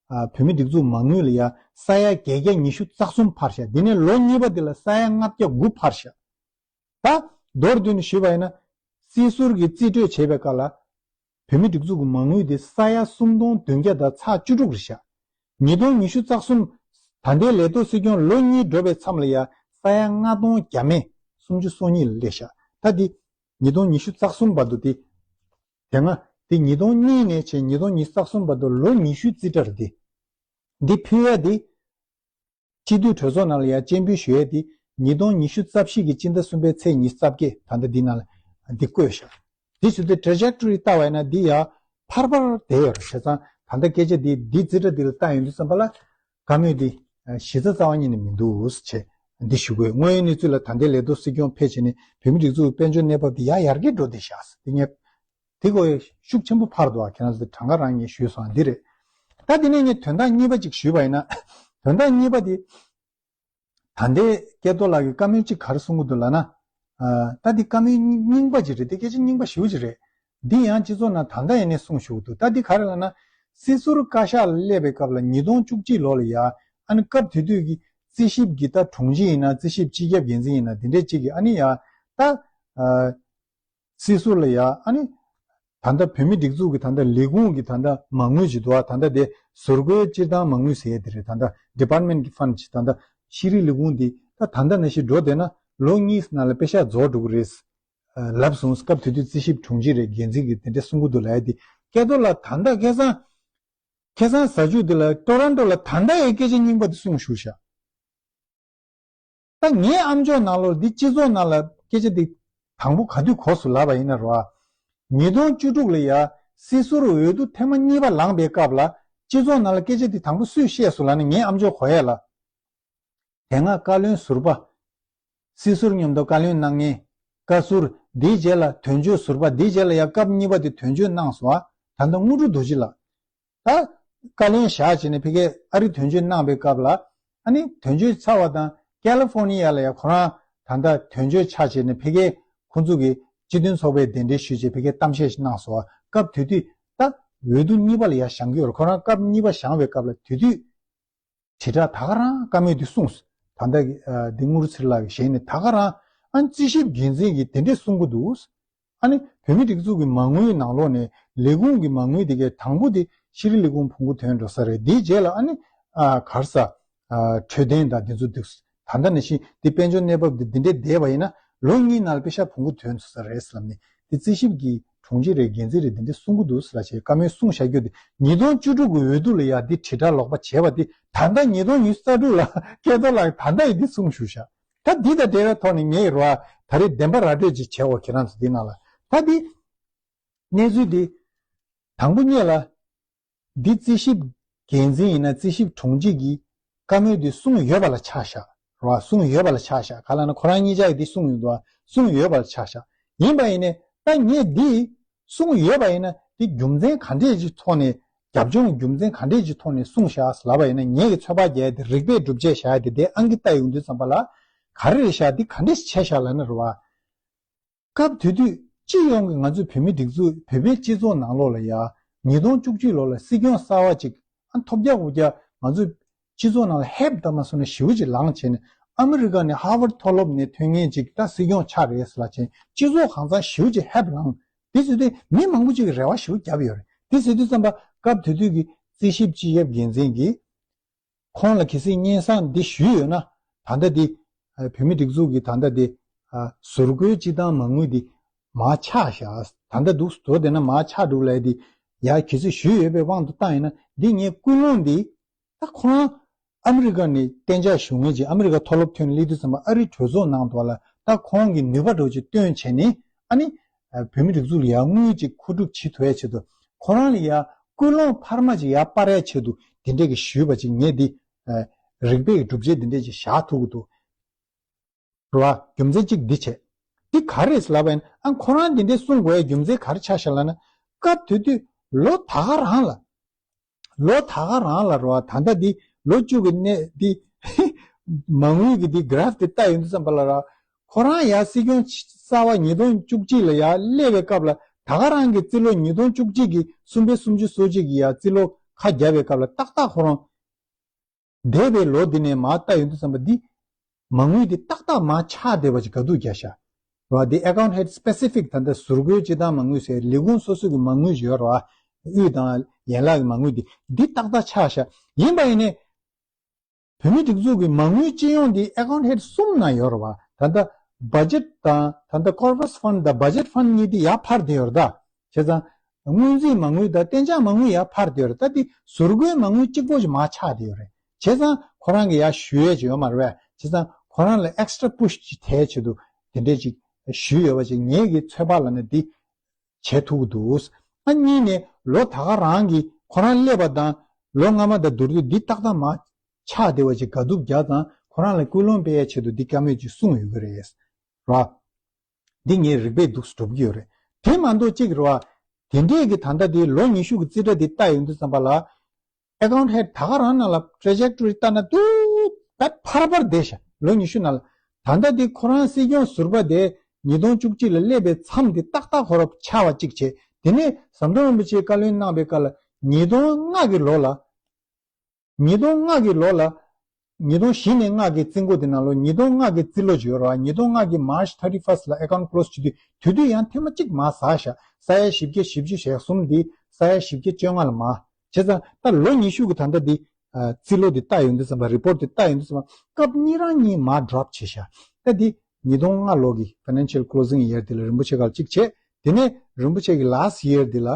ཨ་བོད་མི་སྒྲིག་འཛུགས་མ་དངུལ་ལ་ཡ་ས་ཡ་བརྒྱད་བརྒྱ་ཉི་ཤུ་རྩ་གསུམ་འཕར་ཤག་དེ་ནས་ལོ་གཉིས་པ་དེ་ལ་ས་ཡ་ལྔ་བརྒྱ་དགུ་འཕར་ཤག་ད་མདོར་བསྡུས་ནས་ཞུས་པ་ཡིན་ན། སྲིད་ཟུར་གྱིས་རྩིས་སྤྲོད་བྱས་པའི་སྐབས་ལ། བོད་མི་སྒྲིག་འཛུགས་ཀྱི་མ་དངུལ་དེ་ས་ཡ་སུམ་སྟོང་བདུན་བརྒྱ་དང་ཚེག་བཅུ་དྲུག་རེད་ཤག་ཉིས་སྟོང་ཉི་ཤུ་རྩ་གསུམ། ད་ལྟའི་ལས་ཐོག་སྲིད་སྐྱོང་ལོ་གཉིས་འགྲོ་བའི་མཚམས་ལ་ཡ་ས་ཡ་ལྔ་སྟོང་བརྒྱ་མེད་སུམ་ཅུ་སོ་གཉིས་ལ་སླེབས་ཤག་ད་འདི་ཉིས་སྟོང་ཉི་ཤུ་རྩ་གསུམ་བར་དུ་དེ། དེ་སྔ་དེ་ཉིས་སྟོང་གཉིས་ནས་བྱས་ཉིས་སྟོང་ཉི་ཤུ་རྩ་གསུམ་བར་དུ་ལོ་ཉི་ཤུའི་རྩིས་ཁྲ་རེད་དེ། འདི་ཕུལ་ཡ་དེ། སྤྱི་འཐུས་གྲོས་ཚོགས་ནང་ལ་ཡ་སྤྱན་འབུལ་ཞུ་ཡས་དེ། ཉིས་སྟོང་ཉི་ཤུ་རྩ་བཞི་གི་སྤྱི་ཟླ་གསུམ་པའི་ཚེས་ཉི་ཤུ་རྩ་བརྒྱད། ད་ལྟ་འདི་ནང་ལ་འདི་བཀོད་ཤག་འདི་བྱེད་དུས་ཊེ་རེ་ཇེག་ཊོ་རི་ལྟ་བ་ཡིན་ན་འདི་ཡ་འཕར་འཕར་བསྡད་ཡོད་རེད། བྱས་ཙང་ད་ལྟ་སྐད་ཆ་འདི་འདི་རྩིས་ཁྲ་འདི་ལ་བལྟ་ཡོང་དུས་ཙམ་པ་ལ་བཀའ་མོལ་འདི་གཞི་རྩ་རྩ་བ་ཉིད་ནས་མི་འདུག་ཟེར་བྱས་འདི་ཞུ་དགོས། དངོས་ཡོད་གནས་ཚུལ་ལ་ད་ལྟའི་ལས་ཐོག་སྲིད་སྐྱོང་ཕེབས་བྱས་ནས་བོད་མི་སྒྲིག་འཛུགས་དཔལ་འབྱོར་གནས་བབ་འདི་ཡ་ཡར་རྒྱས་འགྲོ་བསྡད་ཤག་ཟེར་འདི་ངས། དེ་གོ་ཤུགས་ཆེན་པོ་འཕར་འདུག་ཨ། ཁྱེད་རང་ཚོ་གྲངས་ཀ་རང་ངས་ཞུས་སོང་འདི་རེད། ད་དེ་ནས་ངས་དོན་དག་གཉིས་པ་ཅིག་ཞུས་པ་ཡིན་ན། དོན་དག་གཉིས་པ་དེ། ད་ལྟའི་སྐལ་རྡོར་ལགས་ཀྱིས་བཀའ་མོལ་ཅིག་ག་རེ་གསུང་གི་འདུག་ལབ་ན། ཨ། ད་འདི་བཀའ་མོལ་རྙིང་པ་ཅིག་རེད། དེ་སྐད་ཆ་རྙིང་པ་ཞེ་པོ་ཅིག་རེད། འདི་ཡང་སྤྱི་ཚོགས་ནང་ད་ལྟ་ཡིན་ནའི་གསུང་ཞུ་གི་འདུག་ད་འདི་ག་རེ་ལབ་ན། སྲིད་ཟུར་བཀའ་ཤག་ལ་སླེབས་པའི་སྐབས་ལ་ཉིས་སྟོང་བཅུ་གཅིག་ལོ་ལ་ཡ། ཨ་ནི་སྐབས་དེ་དུས་ཀྱི་རྩིས་ཞིབ་ཀྱི་ད་དྲུང་ཆེ་ཡིན་ན་རྩིས་ཞིབ་སྤྱི་ཁྱབ་འགན་འཛིན་ཡིན་ན་དེ་འདྲས་ཅིག་གིས་ཨ་ནི་ཡ། ད། ཨ། སྲིད་ཟུར་ལ་ཡ་ཨ་ནི། ད་ལྟ་བོད་མི་སྒྲིག་འཛུགས་ཀྱི་ད་ལྟ་ལས་ཁུངས་ཀྱི་ད་ལྟ་མ་དངུལ་ཅིག་འདུག་ཨ། ད་ལྟ་དེ་ཟུར་བཀོལ་སྤྱིར་བཏང་མ་དངུལ་ཟེར་ཡས་དེ་རེད། ད་ལྟ་ཌི་པཱར་ཊི་མེན་ཊི་གི་ཕན་ཌི་ཅིག་ད་ལྟ་ཤེས་རིག་ལས་ཁུངས་འདི་ད་ད་ལྟ་ནང་བཞིན་འགྲོ་བསྡད་ན་ལོ་གཉིས་ནང་ལ་པེ་ཤག་རྫོགས་འགྲོ་གི་རེད། ཨ། ལབ་སོང་། སྐབས་དེ་དུས་རྩིས་ཞིབ་དྲུང་ཆེ་རེད། འགན་འཛིན་གྱིས་དེ་འདྲ་གསུང་གི་འདུག་ལབ་ཡ་དེ། སྐལ་རྡོར་ལགས་ད་ལྟ་ཁ་སང་། ཁ་སང་གཟའ་མཇུག་དེ་ལ་ཊོ་རོན་ཊོ་ལ་ད་ལྟ་ཡི་སྐད་ཆ་རྙིང་པ་དེ་གསུངས་བཞུགས་ཤག་ད་ངའི་ཨམ་ཅོག་ནང་ལོགས་འདི་སྤྱི་ཚོགས་ནང་ལ་སྐད་ཆ་འདི་དང་པོ་ག་དུས་གོ་སོང་ལབ་པ་ཡིན་ན་རོ། ཉིས་སྟོང་བཅུ་དྲུག་ལ་ཡ་སྲིད་ཟུར་འོས་བསྡུ་ཐེངས་མ་གཉིས་པ་ལངས་པའི་སྐབས་ལ་སྤྱི་ཚོགས་ནང་ལ་སྐད་ཆ་འདི་དང་པོ་སུས་བཤད་སོང་ལབ་ན་ངའི་ཨམ་ཅོག་གོ་ཡས་ལ། དེ་སྔ་བཀའ་བློན་ཟུར་པ། སྲིད་ཟུར་མཉམ་དུ་བཀའ་བློན་གནང་མཁན། བཀའ་ཟུར། དེའི་རྗེས་ལ་དོན་གཅོད་ཟུར་པ། དེའི་རྗེས་ལ་ཡ་སྐབས་གཉིས་པ་དེ་དོན་གཅོད་གནང་སོང་བ། ད་ལྟ་དངོས་གྲུབ་རྡོ་རྗེ་ལགས། ད་བཀའ་བློན་བཞག་བྱས་ནས་ཕ་གིར་ཨ་རི་དོན་གཅོད་གནང་པའི་སྐབས་ལ། ཨ་ནི་དོན་གཅོད་ཚར་བ་དང་ཀ་ལི་ཧྥོར་ནི་ཡ་ལ་ཡ་ཁོ་རང་ད་ལྟ་དོན་གཅོད་ཆགས་བྱས་ནས་ཕ་གིར་ཁོང་ཚོ་གི་སྤྱི་མཐུན་ཚོགས་པའི་གདན་འདྲེན་ཞུས་བྱས་ཕ་གིར་གཏམ་བཤད་ཞིག་གནང་སོང་བ། སྐབས་དེ་དུས་ད་འོས་བསྡུ་གཉིས་པ་ལ་ཡ་བཞེངས་ཀྱི་ཡོད་རེད། ཁོ་རང་སྐབས་གཉིས་པ་བཞེངས་པའི་སྐབས་ལ་དེ་དུས། དྲིལ་བསྒྲགས་ད་ག་རང་བཀའ་མོལ་འདི་གསུངས། ད་ལྟ་གི་ཨ་འདི་དངུལ་ཚེ་རིང་ལགས་ཀྱི་ཞལ་ནས་ད་ག་རང་ཨ་རྩིས་ཞིབ་འགན་འཛིན་གྱིས་དེ་འདྲས་གསུང་གི་འདུག་ཨ་ནི་བོད་མི་སྒྲིག་འཛུགས་ཀྱི་མ་དངུལ་ནང་ལོགས་ནས་ལས་ཁུངས་ཀྱི་མ་དངུལ་དེ་གའི་དང་པོ་དེ་ཤེས་རིག་ལས་ཁུངས་ཕུང་པོ་ཐོན་འགྲོ་ས་རེད། དེའི་རྗེས་ལ་ཨ་ནི་ཨ་ག་རེ་ཟ་ཨ་འཕྲོད་བསྟེན་དང་དེ་ཚོ་འདུག་ད་ལྟ་ནང་བཞིན་འདི་དཔལ་འབྱོར་གནས་བབ་འདི་འདི་འདྲས་བསྡད་པ་ཡིན་ན་ལོ་གཉིས་ནང་ལ་པེ་ཤག་ཕུང་པོ་ཐོན་ཚུགས་ས་རེད་ཟེར་ལབ་ནས་འདི་རྩིས་ཞིབ་ཀྱི་དྲུང་ཆེ་རེད། འགན་འཛིན་རེད། འདི་འདྲས་གསུང་གི་འདུག་ཟེར་ལབ་བྱས་བཀའ་མོལ་གསུངས་བཞག་རྒྱུ་དེ་ཉིས་སྟོང་བཅུ་དྲུག་གི་འོས་བསྡུ་ལ་ཡ་འདི་དྲིལ་བསྒྲགས་ལོག་པ་བྱས་པ་འདི་ད་ལྟ་ཉིས་སྟོང་ཉི་ཤུ་རྩ་དྲུག་ལ་སྐལ་རྡོར་ལགས་ད་ལྟ་ཡི་འདི་གསུངས་བཞུགས་ཤག་ད་འདི་དང་འབྲེལ་བའི་ཐོག་ནས་ངས་རོ་ད་རེས་བདེན་པ་ར་སྤྲོད་ཅིག་བྱས་འོ་ཁྱེད་རང་ཚོ་འདི་ནང་ལ་ད་འདི་གནས་ཚུལ་འདི་དང་པོ་ཉིད་ལ། འདི་རྩིས་ཞིབ་འགན་འཛིན་ཡིན་ན་རྩིས་ཞིབ་དྲུང་ཆེ་གིས་བཀའ་མོལ་འདི་གསུངས་ཡོད་པ་ལ་ཆགས་བཞག་རོ། གསུངས་ཡོད་པ་ལ་ཆགས་བཞག་ག་ལ་ན་ཁོ་རང་གཉིས་ཆ་གིས་འདི་གསུངས་ཡོད་འདུག་གསུངས་ཡོད་པ་ལ་ཆགས་བཞག་ཡིན་པ་ཡིན་ནའི་ད་ངས་འདི་གསུངས་ཡོད་པ་ཡིན་ན་འདི་རྒྱུ་མཚན་ག་འདྲས་ཀྱི་ཐོག་ནས་རྒྱབ་ལྗོངས་རྒྱུ་མཚན་ག་འདྲས་ཀྱི་ཐོག་ནས་གསུངས་བཞག་ལབ་པ་ཡིན་ན་ངས་ཀྱི་ཚོད་དཔག་རྒྱག་ཡ་དེ་རིགས་པས་སྒྲུབ་བྱས་བཞག་ཡ་དེ་དེ་ཨང་ཀི་ལྟ་ཡོང་དུས་ཙམ་པ་ལ་ག་རེ་རེད་བཞག་འདི་ག་འདྲས་བྱས་བཞག་ལབ་ན་རེད་བ། སྐབས་དེ་དུས་སྤྱི་ཡོངས་ཀྱི་ང་ཚོའི་བོད་མི་སྒྲིག་འཛུགས་བོད་པའི་སྤྱི་ཚོགས་ནང་ལོགས་ལ་ཡ་ཉིས་སྟོང་བཅུ་གཅིག་ལོ་ལ་སྲིད་སྐྱོང་གསར་བ་ཅིག་ཨ་ཐོབ་རྒྱག་དགོས་རྒྱ་ང་ཚོའི་སྤྱི་ཚོགས་ནང་ལ་ཧེབ་ད་མ་སོང་ན་ཞེ་པོ་ཅིག་ལངས་བྱས་ནས་ཨ་མི་རི་ཀ་ནས་ཧར་ཝར་མཐོ་སློབ་ནས་ཐོན་མཁན་ཅིག་ད་སྲིད་སྐྱོང་ཆགས་རེད་ཟེར་ལབ་བྱས་སྤྱི་ཚོགས་གང་ཚང་ཞེ་པོ་ཅིག་ཧེབ་ལངས། དེ་ཚོ་དེ་མི་མང་པོ་ཅིག་གིས་རེ་བ་ཞེ་པོ་བརྒྱབ་ཡོད་རེད། དེ་ཟེར་དུས་ཙམ་པ་སྐབས་དེ་དུས་ཀྱི་རྩིས་ཞིབ་སྤྱི་ཁྱབ་འགན་འཛིན་གྱིས། ཁོང་ལ་གལ་སྲིད་སྙན་སེང་འདི་ཞུས་ཡོད་ན། ད་ལྟ་འདི་ཨ་བོད་མི་སྒྲིག་འཛུགས་ཀྱི་ད་ལྟ་འདི་ཨ་ཟུར་བཀོལ་སྤྱི་བཏང་མ་དངུལ་འདི་མར་ཆག་བཞག་ད་ལྟ་འདུག་འགྲོ་བསྡད་ན་མར་ཆག་འགྲོ་ལབ་འདི་ཡ་གལ་སྲིད་ཞུས་ཡོད་པའི་དབང་དུ་བཏང་ཡིན་ན་འདི་ངས་སྐུལ་སློང་འདི་ད་ཁོ་རང་ཨ་མི་རི་ཀ་ནས་གཏན་འཇགས་བཞུགས་མཁན་ཅིག་ཨ་མི་རི་ཀ་མཐོ་སློབ་ཐོན་སླེབས་དུས་ཙམ་པ་ཨ་རིའི་གྲོས་ཚོགས་ནང་དུ་ལ་ད་ཁོང་གི་ནུས་པ་འདྲ་བོ་ཅིག་བཏོན་བྱས་ནས་ཨ་ནི་ཨ་བོད་མི་སྒྲིག་འཛུགས་ལ་ཡ་དངུལ་ཅིག་མཁོ་སྒྲུབ་བྱེད་ཐུབ་ཡ་ཆེད་དུ་ཁོ་རང་ལ་ཡ་སྐུལ་སློང་འཕར་མ་ཅིག་ཡར་སྤར་ཡ་ཆེད་དུ་དེ་འདྲས་ཀྱི་ཞུས་པ་ཅིག་ངས་འདི་ཨ་རིགས་པས་ཀྱི་སྒྲུབ་བྱེད་དེ་འདྲས་ཅིག་བཞག་ཐུབ་ཀྱི་འདུག་རེད་བ། རྒྱུ་མཚན་གཅིག་འདི་བྱས། འདི་ག་རེ་རེད་ལབ་པ་ཡིན་ན། ཨ་ཁོ་རང་འདི་འདྲའི་གསུང་དགོས་ཡ་རྒྱུ་མཚན་ག་རེ་ཆགས་ཤག་ལབ་ན། སྐབས་དེ་དུས་ལོ་ད་ག་རང་ལ། ལོ་ད་ག་རང་ལ་རེད་བ། ད་ལྟ་འདི་ལོ་བཅུ་གི་གནས་འདི་མ་དངུལ་གྱི་འདི་གྷ་རཕ་འདི་ལྟ་ཡོང་དུས་ཙམ་པ་ལ་ར། ཁོ་རང་ཡར་སྲིད་སྐྱོང་གསར་པ་ཉིས་སྟོང་བཅུ་གཅིག་ལ་ཡར་སླེབས་པའི་སྐབས་ལ། ད་ག་རང་གི་རྩིས་ལོ་ཉིས་སྟོང་བཅུ་གཅིག་གི་གསུམ་པའི་སུམ་ཅུ་སོ་གཅིག་གི་ཡར་རྩིས་ལོ་ཁ་བརྒྱབ་པའི་སྐབས་ལ་ཏག་ཏག་ཁོ་རང་འདས་པའི་ལོ་འདི་ནས་མར་ལྟ་ཡོང་དུས་ཙམ་པ་འདི་མ་དངུལ་འདི་ཏག་ཏག་མར་ཆག་བསྡད་པ་ཅིག་ག་དུས་རྒྱག་ཤག་རེད་བ། འདི་account head specific ད་ལྟ་ཟུར་བཀོལ་སྤྱི་བཏང་མ་དངུལ་ཟེར་ལས་ཁུངས་སོ་སོ་གི་མ་དངུལ་ཡོད་རེད་བ། དབུས་དང་ཡན་ལག་གི་མ་དངུལ་འདི་འདི་ཏག་ཏག་ཆག་ཤག་ཡིན་པ་ཡིན་ནའི། བོད་མིའི་སྒྲིག་འཛུགས་ཀྱི་མ་དངུལ་སྤྱི་ཡོངས་འདི་account head གསུམ་ནང་ཡོད་རེད་བ། ད་ལྟ་budget དང་ད་ལྟ་corpus fund དང་budget fund གཉིས་འདི་ཡར་འཕར་བསྡད་ཡོད་རེད་ད། བྱས་ཙང་སྔོན་རྩིས་མ་དངུལ་དང་གཏན་འཇགས་མ་དངུལ་ཡར་འཕར་བསྡད་ཡོད་རེད། ད་འདི་ཟུར་བཀོལ་མ་དངུལ་གཅིག་པོ་ཅིག་མར་ཆག་བསྡད་ཡོད་རེད། བྱས་ཙང་ཁོ་རང་གི་ཡར་ཞུ་ཡས་ཅིག་ཡོད་མ་རེད་བས། བྱས་ཙང་ཁོ་རང་ལ་extra push ཅིག་ཐེབས་ཆེད་དུ་དེ་འདྲས་ཅིག་ཞུས་ཡོད་པ་ཅིག་ངེད་ཀྱི་ཚོད་དཔག་ལ་ནི་འདི་བྱེད་ཐུབ་ཀྱི་འདུག་ཨ་གཉིས་ནས་ལོ་ད་ག་རང་གི་ཁོ་རང་སླེབས་པ་དང་ལོ་སྔ་མ་དང་བསྡུར་དུས་འདི་ཏག་ཏག་མར་ཆག་བསྡད་པ་ཅིག་ག་དུས་རྒྱག་ཙང་ཁོ་རང་ལ་སྐུལ་སློང་སྤེལ་ཡས་ཆེད་དུ་འདི་བཀའ་མོལ་ཅིག་གསུངས་ཡོད་ཀྱི་རེད། ར། འདི་ངས་རིག་པས་འདུག་སྒྲུབ་ཀྱི་ཡོད་རེད། དེ་མ་གཏོགས་གཅིག་རེད་བ། དེ་འདྲས་ཀྱི་ད་ལྟ་འདི་ལོ་ཉི་ཤུ་གི་རྩིས་ཁྲ་འདི་ལྟ་ཡོང་དུས་ཙམ་པ་ལ། account head ད་ག་རང་ནང་ལ་trajectory ལྟ་ན་ཏུ་བད་ཕར་ཕར་བསྡད་ཤག་ལོ་ཉི་ཤུ་ནང་ལ། ད་ལྟ་འདི་ཁོ་རང་སྲིད་སྐྱོང་ཟུར་པ་དེ་ཉིས་སྟོང་བཅུ་གཅིག་ལ་སླེབས་པའི་མཚམས་འདི་ཏག་ཏག་ཁོ་རང་ཆག་པ་གཅིག་བྱས། དེ་ནས་ཟམ་གདོང་རིན་པོ་ཆེས་བཀའ་བློན་གནང་པའི་སྐབས་ལ་ཉིས་སྟོང་ལྔ་གི་ལོ་ལ། ཉིས་སྟོང་ལྔ་གི་ལོ་ལ། ཉིས་སྟོང་བཞི་ནས་ལྔ་གི་རྩིས་འགོ་དེ་ནང་ལོ་ཉིས་སྟོང་ལྔ་གི་རྩིས་ལོ་ཅིག་ཡོད་རེད་བ། ཉིས་སྟོང་ལྔ་གི་March thirty first ལ་account close བྱེད་དུས་དེ་དུས་ཡང་ཐེངས་མ་གཅིག་མར་ཟག་ཤག་ས་ཡ་བཞི་བརྒྱ་བཞི་བཅུ་ཞེ་གསུམ་འདི་ས་ཡ་བཞི་བརྒྱ་བཅོ་ལྔ་ལ་མར། བྱས་ཙང་ད་ལོ་ཉི་ཤུ་གི་ད་ལྟ་འདི་རྩིས་ལོ་འདི་ལྟ་ཡོང་དུས་ཙམ་པ། report འདི་ལྟ་ཡོང་དུས་ཙམ་པ་སྐབས་གཉིས་རང་གཉིས་མར་drop བྱས་ཤག་ད་འདི་ཉིས་སྟོང་ལྔ་ལོ་གི་financial closing year འདི་ལ་རིན་པོ་ཆེ་སྐབས་གཅིག་བྱས། དེ་ནས་རིན་པོ་ཆེ་གི་last year འདི་ལ།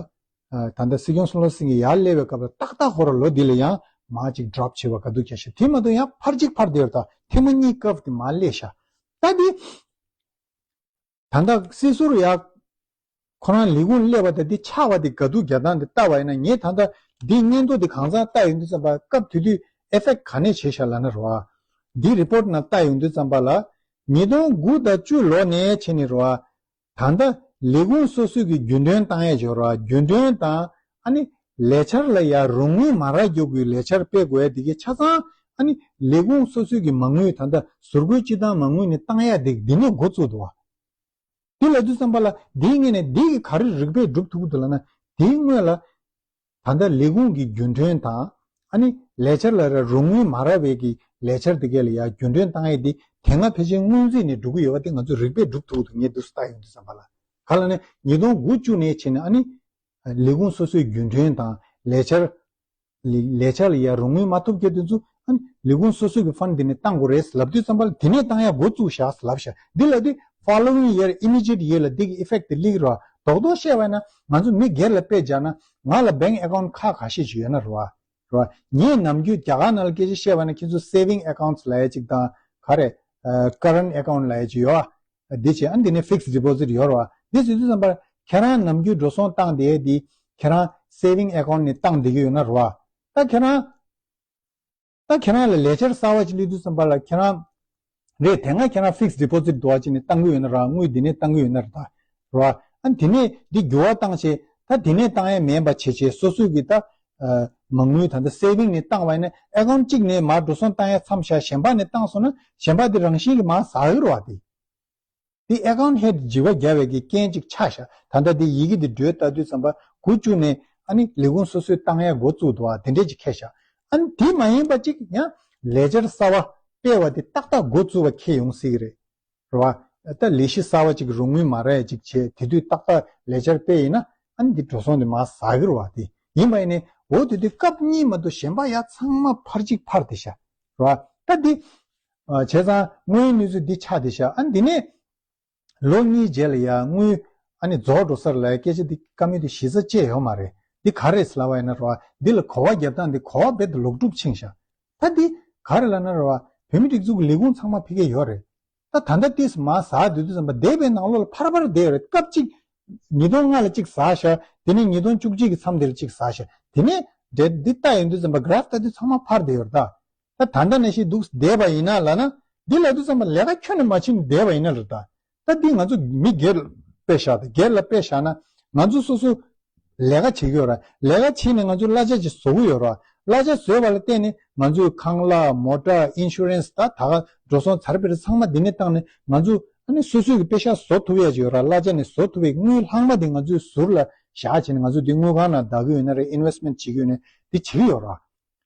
ད་ལྟ་སྲིད་སྐྱོང་སུ་ལོ་སིང་གི་ཡར་སླེབས་པའི་སྐབས་ལ་ཏག་ཏག་ཁོ་རང་ལོ་འདི་ལ་ཡང་མར་ཅིག་drop བྱས་པ་ག་དུས་རྒྱག་ཤག་དེ་མ་གཏོགས་ཡང་ཕར་གཅིག་ཕར་དེ་བར་ད་ཐེངས་མ་གཉིས་སྐབས་དེ་མར་སླེབས་ཤག་ད་འདི་ད་ལྟ་སྲིད་ཟུར་ཡར་ཁོ་རང་ལས་ཁུངས་སླེབས་པ་དང་འདི་ཆག་པ་དེ་ག་དུས་རྒྱག་སྟངས་དེ་ལྟ་བ་ཡིན་ན། ངས་ད་ལྟ་འདི་སྙན་ཐོ་དེ་གང་ཚང་ལྟ་ཡོང་དུས་ཙམ་པ་སྐབས་དེ་དུས་effect ག་ནས་བྱས་ཤག་ལབ་ན་རེད་བ། འདི་report ནང་ལྟ་ཡོང་དུས་ཙམ་པ་ལ་ཉིས་སྟོང་དགུ་དང་བཅུ་ལོ་ནས་བྱས་ནས་རེད་བ། ད་ལྟ་ལས་ཁུངས་སོ་སོའི་གི་རྒྱུན་གྲོན་བཏང་ཡས་ཅིག་ཡོད་རེད་བ། རྒྱུན་གྲོན་དང་ཨ་ནི་ལས་འཆར་ལ་ཡ་རོགས་དངུལ་མ་རག་རྒྱུ་གི་ལས་འཆར་སྤེལ་དགོས་ཡས་དེ་གའི་ཆ་ཚང་ཨ་ནི་ལས་ཁུངས་སོ་སོའི་གི་མ་དངུལ། ད་ལྟ་ཟུར་བཀོལ་སྤྱི་བཏང་མ་དངུལ་ནས་བཏང་ཡས་དེ་འདི་ནས་འགོ་བཙུགས་འདུག་བ། དེ་ལབ་དུས་ཙམ་པ་ལ་དེའི་ངོས་ནས་དེ་གི་ག་རེ་རིགས་པས་སྒྲུབ་ཐུབ་ཀྱི་འདུག་ལབ་ན། དེའི་སྔོན་ལ་ད་ལྟ་ལས་ཁུངས་ཀྱི་རྒྱུན་གྲོན་དང་ཨ་ནི་ལས་འཆར་ལ་ར་རོགས་དངུལ་མ་རག་པའི་གི་ལས་འཆར་དེ་གས་ལ་ཡ་རྒྱུན་གྲོན་བཏང་ཡས་དེ་དེ་སྔ་ཕལ་ཆེར་སྔོན་རྩིས་ནས་འགྲོ་གི་ཡོད་པ་དེ་ང་ཚོས་རིགས་པས་སྒྲུབ་ཐུབ་ཀྱི་འདུག་ངས་འདུག་སེ་ལྟ་ཡོང་དུས་ཙམ་པ་ལ། ག་ལབ་ན་ཉིས་སྟོང་དགུ་བཅུ་ནས་བྱས་ནས་ཨ་ནི་ལས་ཁུངས་སོ་སོའི་རྒྱུན་གྲོན་དང་ལས་འཆར་ལས་ལས་འཆར་ལ་ཡ་རོགས་དངུལ་མ་ཐོབ་རྒྱུ་དེ་ཚོ་ཨ་ནི་ལས་ཁུངས་སོ་སོ་གི་fund འདི་ནས་བཏང་དགོས་རེད་ལབ་དུས་ཙམ་པ་ལ་དེ་ནས་བཏང་ཡ་འགོ་བཙུགས་བཞག་ལབ་ཤག་འདི་ལབ་དུས་following year, immediate year ལ་འདི་གི་effect དེ་སླེབས་ཀྱི་རེད་བ། རྡོག་རྡོག་བཤད་པ་ཡིན་ན་ང་ཚོ་མི་སྒེར་ལ་དཔེ་སྦྱར་ན་ང་ལ་bank account ཁག་ཁ་ཤས་ཅིག་ཡོད་ན་རེད་བ། རེད་བ། ངས་ནམ་རྒྱུན་རྒྱ་གར་ནང་ལ་སྐད་ཆ་བཤད་པ་ན་ཁྱེད་ཚོ་saving accounts ལབ་ཡ་ཅིག་དང་ག་རེ་current account ལབ་ཡ་ཅིག་ཡོད་བ། འདི་བྱས་ཨ་འདི་ནས་fixed deposit ཡོད་རེད་བ། འདི་བྱེད་དུས་ཙམ་པར་ཁྱེད་རང་ནམ་རྒྱུན་འགྲོ་སོང་བཏང་བསྡད་ཡས་འདི་ཁྱེད་རང་saving account ནས་བཏང་བསྡད་ཀྱི་ཡོད་ན་རེད་བ། ད་ཁྱེད་རང་ད་ཁྱེད་རང་ལ་ལས་འཆར་གསར་བ་ཅིག་སླེབས་དུས་ཙམ་པ་ལ་ཁྱེད་རང་རེད། དེ་སྔ་ཁྱེད་རང་fixed deposit འདྲ་བ་ཅིག་ནས་བཏང་གི་ཡོད་ན་ར། དངུལ་འདི་ནས་བཏང་གི་ཡོད་ན་ར། ད་རེད་བ། ཨ་འདི་ནས་འདི་འགྱུར་བ་བཏང་བྱས་ད་འདི་ནས་བཏང་ཡས་མིན་པ་བྱས་བྱས་སོ་སོའི་གི་ད་མ་དངུལ་ད་ལྟ་saving ནས་བཏང་བ་ཡིན་ན་account གཅིག་ནས་མར་འགྲོ་སོང་བཏང་ཡས་མཚམས་བཞག་གཞན་པ་ནས་བཏང་སོང་ན་གཞན་པ་འདི་རང་བཞིན་གྱིས་མར་ཟག་གི་རེད་བ། དེ། འདི་account head འཇིགས་པ་རྒྱག་པའི་གི་རྐྱེན་ཅིག་ཆགས་ཤག་ད་ལྟ་འདི་ཡི་གེ་འདི་འགྲོས་ལྟ་དུས་ཙམ་པ་དགུ་བཅུ་ནས་ཨ་ནི་ལས་ཁུངས་སོ་སོས་བཏང་ཡ་འགོ་བཙུགས་འདུག་ཨ་དེ་འདྲས་ཅིག་ཁེལ་ཤག་ཨ་ནི་དེ་མ་ཡིན་པ་ཅིག་ཡང་ལས་འཆར་གསར་བ་སྤེལ་བ་དེ་ཏག་ཏག་འགོ་བཙུགས་པ་ཁེལ་ཡོང་སྲིད་ཀྱི་རེད། རེད་བ། ད་ལས་གཞི་གསར་བ་ཅིག་རོགས་དངུལ་མ་རག་ཡ་ཅིག་བྱས་དེ་དུས་ཏག་ཏག་ལས་འཆར་སྤེལ་ཡིན་ན་ཨ་ནི་འདི་འགྲོ་སོང་དེ་མར་ཟག་གི་རེད་བ། དེ་ཡིན་པ་ཡིན་ནའི་འོ་དེ་དུས་སྐབས་གཉིས་མ་གཏོགས་གཞན་པ་ཡ་ཚང་མ་ཕར་གཅིག་ཕར་དེ་ཤག་རེད་བ། ད་འདི། བྱས་ཙང་དངོས་ཡོད་གནས་ཚུལ་འདི་ཆགས་བསྡད་ཤག་ཨ་འདི་ནས་ལོ་གཉིས་རྗེས་ལ་ཡ་དངུལ་ཨ་ནི་རྫོགས་འགྲོ་ས་རེད་ལབ་ཡ་སྐད་ཆ་འདི་བཀའ་མོལ་འདི་གཞི་རྩ་བཅད་ཡོད་མ་རེད། འདི་ག་རེ་རེད་ལབ་པ་ཡིན་ན་རེད་བ། འདི་ལ་གོ་བ་རྒྱབ་སྟངས་འདི་གོ་བ་རྦད་དེ་ལོག་སྒྲུབ་ཕྱིན་ཤག་ད་འདི་ག་རེ་ལབ་ན་རེད་བ། བོད་མི་སྒྲིག་འཛུགས་ཀྱི་ལས་ཁུངས་ཚང་མ་ཕ་གིར་ཡོད་རེད། ད་ད་ལྟ་ཏིས་མ་ཟག་སྡོད་དུས་ཙམ་པ་འདས་པའི་ནང་ལོགས་ལ་ཕར་ཕར་བསྡད་ཡོད་རེད། སྐབས་གཅིག་ཉིས་སྟོང་ལྔ་ལ་གཅིག་ཟག་ཤག་དེ་ནས་ཉིས་སྟོང་བཅུ་གཅིག་གི་མཚམས་དེ་ལ་གཅིག་ཟག་ཤག་དེ་ནས་འདྲེ་འདི་ལྟ་ཡོང་དུས་ཙམ་པ་གྷ་རཕ་ལྟ་དུས་ཚང་མ་ཕར་བསྡད་ཡོད་རེད་ད། ད་ད་ལྟ་ནང་བཞིན་འདུག་བསྡད་པ་ཡིན་ན་ལབ་ན། འདི་ལབ་དུས་ཙམ་པ་ལས་ཀ་ཁྱོན་ནས་མ་བྱས་ནས་བསྡད་པ་ཡིན་ན་རེད་ད། ད་འདི་ང་ཚོ་མི་སྒེར་ལ་དཔེ་བཞག་ད་སྒེར་ལ་དཔེ་བཞག་ན་ང་ཚོ་སོ་སོ་ལས་ཀ་བྱེད་ཀྱི་ཡོད་ར། ལས་ཀ་བྱེད་ནས་ང་ཚོ་གླ་ཆ་ཅིག་བཟོ་གི་ཡོད་ར། གླ་ཆ་བཟོས་པ་ལ་བརྟེན་ནས་ང་ཚོའི་ཁང་གླ་མོ་ཊ་ཨིན་ཤུ་རན་སི་ད་ད་ག་འགྲོ་སོང་ཚར་བེར་ཚང་མ་འདི་ནས་བཏང་ནས་ང་ཚོ་ཨ་ནི་སོ་སོའི་གི་པེ་ཤག་བཟོ་ཐུབ་ཡ་ཅིག་ཡོད་ར། གླ་ཆ་ནས་བཟོ་ཐུབ་པའི་དངུལ་ལྷག་མ་དེ་ང་ཚོའི་ཟུར་ལ་བཞག་བྱས་ནས་ང་ཚོ་འདི་དངུལ་ཁང་ནང་བསྡད་ཀྱི་ཡོད་ན་རེད། ཨིན་ཝེ་སི་མེན་ཊི་བྱེད་ཀྱི་ཡོད་ན་འདི་བྱེད་ཀྱི་ཡོད་ར།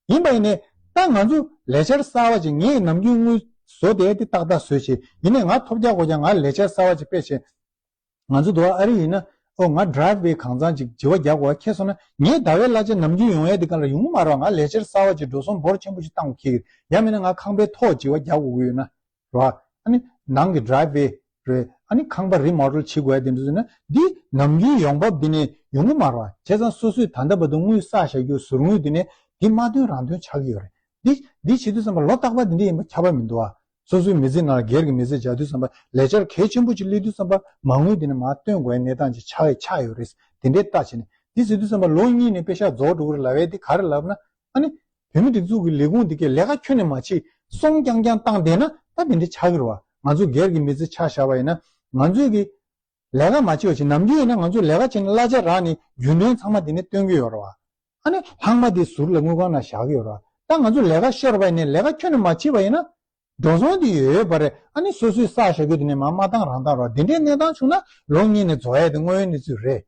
ཡིན་པ་ཡིན་ནའི་ད་ང་ཚོ་ལས་འཆར་གསར་བ་ཅིག་ངས་ནམ་རྒྱུན་དངུལ་བཟོ་བསྡད་དེ་ཏག་ཏག་བཟོས་བྱས་ཡིན་ནའི་ང་ཐོབ་རྒྱག་དགོས་ཀྱང་ང་ལས་འཆར་གསར་བ་ཅིག་སྤེལ་བྱས། ང་ཚོ་འདུག་ཨ་རི་ཡིན་ན་ཨོ་ང་ཌི་རའི་ཝེ་གང་ཚང་ཅིག་བྱི་བ་རྒྱག་དགོས་ཁེལ་སོང་ན་ངས་ཟླ་བའི་གླ་ཆ་ནམ་རྒྱུན་ཡོང་ཡས་དེ་ག་ལ་ཡོང་གི་མ་རེད་བ། ང་ལས་འཆར་གསར་བ་ཅིག་འགྲོ་སོང་འབོར་ཆེན་པོ་ཅིག་བཏང་དགོས་ཁེལ་གི་རེད། ཡང་མིན་ན་ང་ཁང་པའི་ཐོག་བྱི་བ་རྒྱག་དགོས་ཀྱི་ཡོད་ན་རེད་བ། ཨ་ནི་ནང་གི་ཌི་རའི་ཝེ་རེད། ཨ་ནི་ཁང་པ་རི་མོ་ཌལ་བྱེད་དགོས་ཡ་དེ་འདྲ་ཟེར་ན་འདི་ནམ་རྒྱུན་ཡོང་འབབ་འདི་ནས་ཡོང་གི་མ་རེད་བ། བྱས་ཙང་སོ་སོས་ད་ལྟ་བར་དུ་དངུལ་བསགས་བཞག་རྒྱུ་ཟུར་དངུལ་འདི་ནས་འདི་མ་ཐོན་རང་ཐོན་ཆགས་ཀྱི་ཡོད་རེད། འདི་འདི་བྱེད་དུས་ཙམ་པ་ལོ་རྟག་པར་འདི་འདྲ་ཡིན་པ་ཁྱབ་པ་མི་འདུག་བ། སོ་སོའི་མི་ཚེ་ནང་ལ་སྒེར་གྱི་མི་ཚེ་སྦྱར་དུས་ཙམ་པ་ལས་འཆར་གལ་ཆེན་པོ་ཅིག་སླེབས་དུས་ཙམ་པ་མ་དངུལ་འདི་ནས་མར་བཏོན་དགོས་པའི་གནས་སྟངས་ཅིག་ཆགས་ཡ་ཆགས་ཡོད་རེད། དེ་འདྲའི་ལྟ་བྱས་ནས་འདི་ཟེར་དུས་ཙམ་པ་ལོ་གཉིས་ནས་པེ་ཤག་རྫོགས་འགྲོ་གི་རེད་ལབ་ཡས་འདི་ག་རེ་ལབ་ན། ཨ་ནི་བོད་མིའི་སྒྲིག་འཛུགས་ཀྱི་ལས་ཁུངས་འདི་གས་ལས་ཀ་ཁྱོན་ནས་མ་བྱེད་སོང་རྐྱང་རྐྱང་བཏང་བསྡད་ན་ད་དེ་འདྲ་ཆགས་ཀྱི་རེད་བ། ང་ཚོ་སྒེར་གྱི་མི་ཚེ་ཆ་བཞག་པ་ཡིན་ན་ང་ཚོས་ཀྱི་ལས་ཀ་མ་བྱེད་པ་བྱས་ནམ་རྒྱུན་ཡིན་ན་ང་ཚོས་ལས་ཀ་བྱས་ནས་གླ་ཆ་རག་ནས་རྒྱུན་གྲོན་ཚང་མ་དེ་ནས་བཏོན་གྱི་ཡོད་རེད་བ། ཨ་ནི་ལྷག་མ་དེ་ཟུར་ལ་དངུལ་ཁང་ནང་བཞག་གི་ཡོད་རེད་བ། ད་ང་ཚོ་ལས་ཀ་ཤོར་བ་ཡིན་ནའི་ལས་ཀ་ཁྱོན་ནས་མ་བྱེད་པ་ཡིན་ན། འགྲོ་སོང་དེ་ཡོད་ཡོད་པ་རེད། ཨ་ནི་སོ་སོས་བསགས་བཞག་རྒྱུ་དེ་ནས་མར་མ་བཏང་རང་བཏང་རོགས་དེ་འདྲའི་གནས་སྟངས་བྱུང་ན་ལོ་གཉིས་ནས་རྫོགས་ཡས་དེ་དངོས་ཡོད་གནས་ཚུལ་རེད། རེད་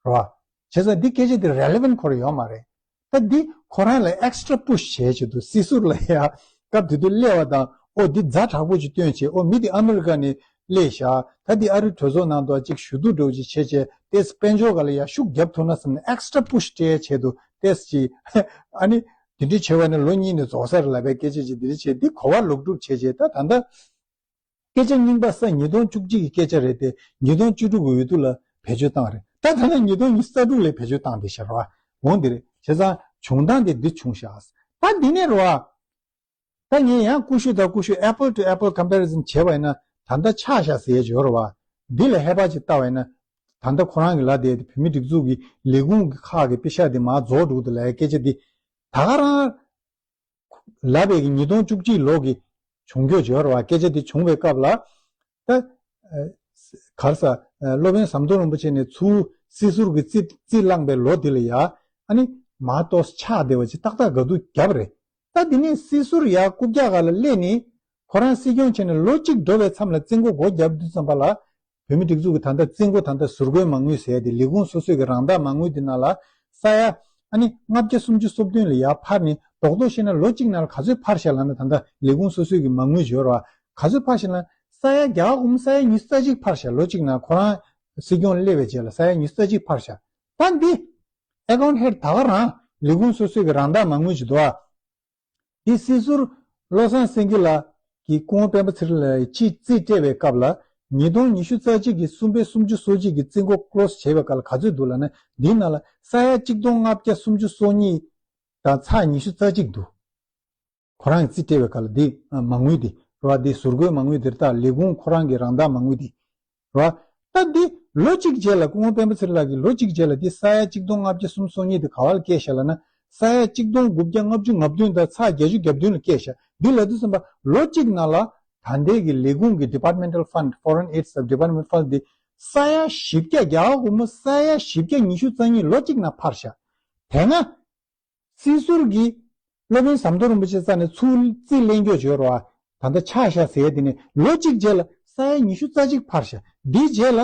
བ། བྱས་ཙང་འདི་སྐད་ཆ་དེ་རེ་ལི་ཝན་ཊི་ཁོ་རང་ཡོད་མ་རེད། ད་འདི་ཁོ་རང་ལ་ཨེག་སི་ཊ་ར་པུ་ཤི་བྱས་བྱས་འདུག་སྲིད་ཟུར་ལ་ཡ་སྐབས་དེ་དུས་སླེབས་པ་དང་ཨོ་འདི་ཛ་དྲག་པོ་ཅིག་བཏོན་བྱས་ཨོ་མི་དེ་ཨ་མི་རི་ཀ་ནས་སླེབས་ཤག་ད་འདི་ཨ་རི་གྲོས་ཚོགས་ནང་དུ་ཅིག་ཞུ་གཏུག་འདྲ་བོ་ཅིག་བྱས་བྱས་ཏེས་དཔལ་འབྱོར་སྒང་ལ་ཡ་ཤུགས་རྒྱབ་ཐུབ་ན་བསམ་ནས་ཨེག་སི་ཊ་ར་པུ་ཤི་སྤྲད་ཡ་བྱས་འདུག་ཏེས་ཅིག་ཨ་ནི། དེ་འདྲ་བྱས་པ་ནི་ལོ་གཉིས་ནས་རྫོགས་ས་རེད་ལབ་པའི་སྐད་ཆ་ཅིག་འདི་འདྲ་བྱས་འདི་གོ་བ་ལོག་སྒྲུབ་བྱས་བྱས་ད་ད་ལྟ། སྐད་ཆ་རྙིང་པ་ས་ཉིས་སྟོང་བཅུ་གཅིག་གི་སྐད་ཆ་རེད་དེ་ཉིས་སྟོང་བཅུ་དྲུག་གི་འོས་བསྡུ་ལ་བེད་སྤྱོད་བཏང་རེད། ད་ད་ལྟ་ཉིས་སྟོང་ཉི་ཤུ་རྩ་དྲུག་ལ་བེད་སྤྱོད་བཏང་བསྡད་ཤག་རེད་བ། འོང་འདི་རེད། བྱས་ཙང་བྱུང་སྟངས་དེ་འདི་བྱུང་ཤག་ད་འདི་ནས་རེད་བ། ད་ངས་ཡང་ཀུ་ཤུ་དང་ཀུ་ཤུ་apple to apple comparison བྱས་པ་ཡིན་ན་ད་ལྟ་ཆགས་ཤག་ཟེར་ཡས་ཡོད་རེད་བ། འདི་ལ་ཧེ་བག་ཅིག་བལྟ་བ་ཡིན་ན་ད་ལྟ་ཁོ་རང་གི་ལབ་བསྡད་དེ་བོད་མི་སྒྲིག་འཛུགས་ཀྱི་ལས་ཁུངས་ཀྱི་ཁག་གི་པེ་ཤག་དེ་མར་རྫོགས་འགྲོ་གི་འདུག་ལབ་ཡས་སྐད་ཆ་འདི་ད་ག་རང་ལབ་པའི་གི་ཉིས་སྟོང་བཅུ་གཅིག་ལོ་གི་བྱུང་རྒྱུ་ཡོད་རེད་བ། སྐད་ཆ་འདི་བྱུང་བའི་སྐབས་ལ་ད་གར་ས་སློབ་དཔོན་ཟམ་གདོང་རིན་པོ་ཆེ་ནས་ཚུར་སྲིད་ཟུར་གྱི་རྩིས་རྩིས་བླངས་པའི་ལོ་འདི་ལ་ཡ་ཨ་ནི་མར་ཏོག་ཆགས་བསྡད་པ་ཅིག་ཏག་ཏག་དགའ་སྡུག་བརྒྱབ་རེད། ད་འདི་ནས་སྲིད་ཟུར་ཡར་རྐུབ་བཀྱག་སྒང་ལ་སླེབས་ནས་ཁོ་རང་སྲིད་སྐྱོང་བྱས་ནས་ལོ་གཅིག་འགྲོ་བའི་མཚམས་ལ་རྩིས་འགོ་སྒོ་བརྒྱབ་དུས་ཙམ་པ་ལ་བོད་མི་སྒྲིག་འཛུགས་ཀྱི་ད་ལྟ་རྩིས་འགོ་ད་ལྟ་ཟུར་བཀོད་མ་དངུལ་ཟེར་ཡ་དེ་ལས་ཁུངས་སོ་སོའི་གི་རང་བདག་མ་དངུལ་དེ་ནང་ལ་ས་ཡ་ཨ་ནི་ལྔ་བརྒྱ་སུམ་ཅུ་སོ་བདུན་ལ་ཡར་འཕར་ནས་རྡོག་རྡོག་བཤད་ན་ལོ་གཅིག་ནང་ལ་ག་ཚོད་འཕར་ཤག་ལབ་ན་ད་ལྟ་ལས་ཁུངས་སོ་སོའི་གི་མ་དངུལ་འབྱོར་བ་ག་ཚོད་འཕར་ཤག་ལབ་ན་ས་ཡ་རྒྱ་གར་སྒོར་མོ་ས་ཡ་ཉི་ཤུ་རྩ་གཅིག་འཕར་ཤག་ལོ་གཅིག་ནང་ཁོ་རང་སྲིད་སྐྱོང་སླེབས་པའི་རྗེས་ལ་ས་ཡ་ཉི་ཤུ་རྩ་གཅིག་འཕར་ཤག་ད་འདི་ཨེ་ཀའུན་ཊི་ཧེཌ་ད་ག་རང་ལས་ཁུངས་སོ་སོའི་གི་རང་བདག་མ་དངུལ་ཅིག་འདུག་ཨ། འདི་སྲིད་ཟུར་བློ་བཟང་སེང་གེ་ལགས་ཀྱིས་སྐུ་ངོ་སྤེན་པ་ཚེ་རིང་ལགས་ཀྱིས་རྩིས་སྤྲད་པའི་སྐབས་ལ་ཉིས་སྟོང་ཉི་ཤུ་རྩ་གཅིག་གི་གསུམ་པའི་སུམ་ཅུ་སོ་གཅིག་གི་རྩིས་འགོ་ཀློ་སི་བྱས་པའི་སྐབས་ལ་ག་ཚོད་འདུག་ལབ་ན་འདིའི་ནང་ལ་ས་ཡ་གཅིག་སྟོང་ལྔ་བརྒྱ་སུམ་ཅུ་སོ་གཉིས་དང་ཚེག་ཉི་ཤུ་རྩ་གཅིག་འདུག་ཁོ་རང་གིས་རྩིས་སྤྲད་པའི་སྐབས་ལ་འདི་མ་དངུལ་འདི་རེད་བ། འདི་ཟུར་བཀོད་མ་དངུལ་འདི་རེད། ད་ལས་ཁུངས་ཁོ་རང་གི་རང་བདག་མ་དངུལ་འདི་རེད་བ། ད་འདི་ལོ་གཅིག་རྗེས་ལ་སྐུ་ངོ་སྤེན་པ་ཚེ་རིང་ལགས་ཀྱིས་ལོ་གཅིག་རྗེས་ལ་འདི་ས་ཡ་གཅིག་སྟོང་ལྔ་བརྒྱ་སུམ་ཅུ་སོ་གཉིས་འདི་ག་བ་ལ་བསྐྱལ་ཤག་ལབ་ན་ས་ཡ་གཅིག་སྟོང་དགུ་བརྒྱ་ལྔ་བཅུ་ང་བདུན་དང་ཚེག་བརྒྱད་ཅུ་གྱ་བདུན་ལ་བསྐྱལ་ཤག་འདི་ལབ་དུས་ཙམ་པ་ལོ་གཅིག་ནང་ལ་ད་ལྟའི་གི་ལས་ཁུངས་ཀྱི་departmental fund, foreign aid sub departmental fund འདི་ས་ཡ་བཞི་བརྒྱ་རྒྱ་གར་སྒོར་མོ་ས་ཡ་བཞི་བརྒྱ་ཉི་ཤུ་རྩ་གཉིས་ལོ་གཅིག་ནང་འཕར་ཤག་དེ་སྔ་སྲིད་ཟུར་གྱིས་སློབ་དཔོན་ཟམ་གདོང་རིན་པོ་ཆེ་རྩ་ནས་ཚུར་རྩིས་ལེན་རྒྱུ་བྱོས་རོགས་ཨ། ད་ལྟ་ཆགས་ཤག་ཟེར་ཡ་དེ་ནས་ལོ་གཅིག་རྗེས་ལ་ས་ཡ་ཉི་ཤུ་རྩ་གཅིག་འཕར་ཤག་འདིའི་རྗེས་ལ་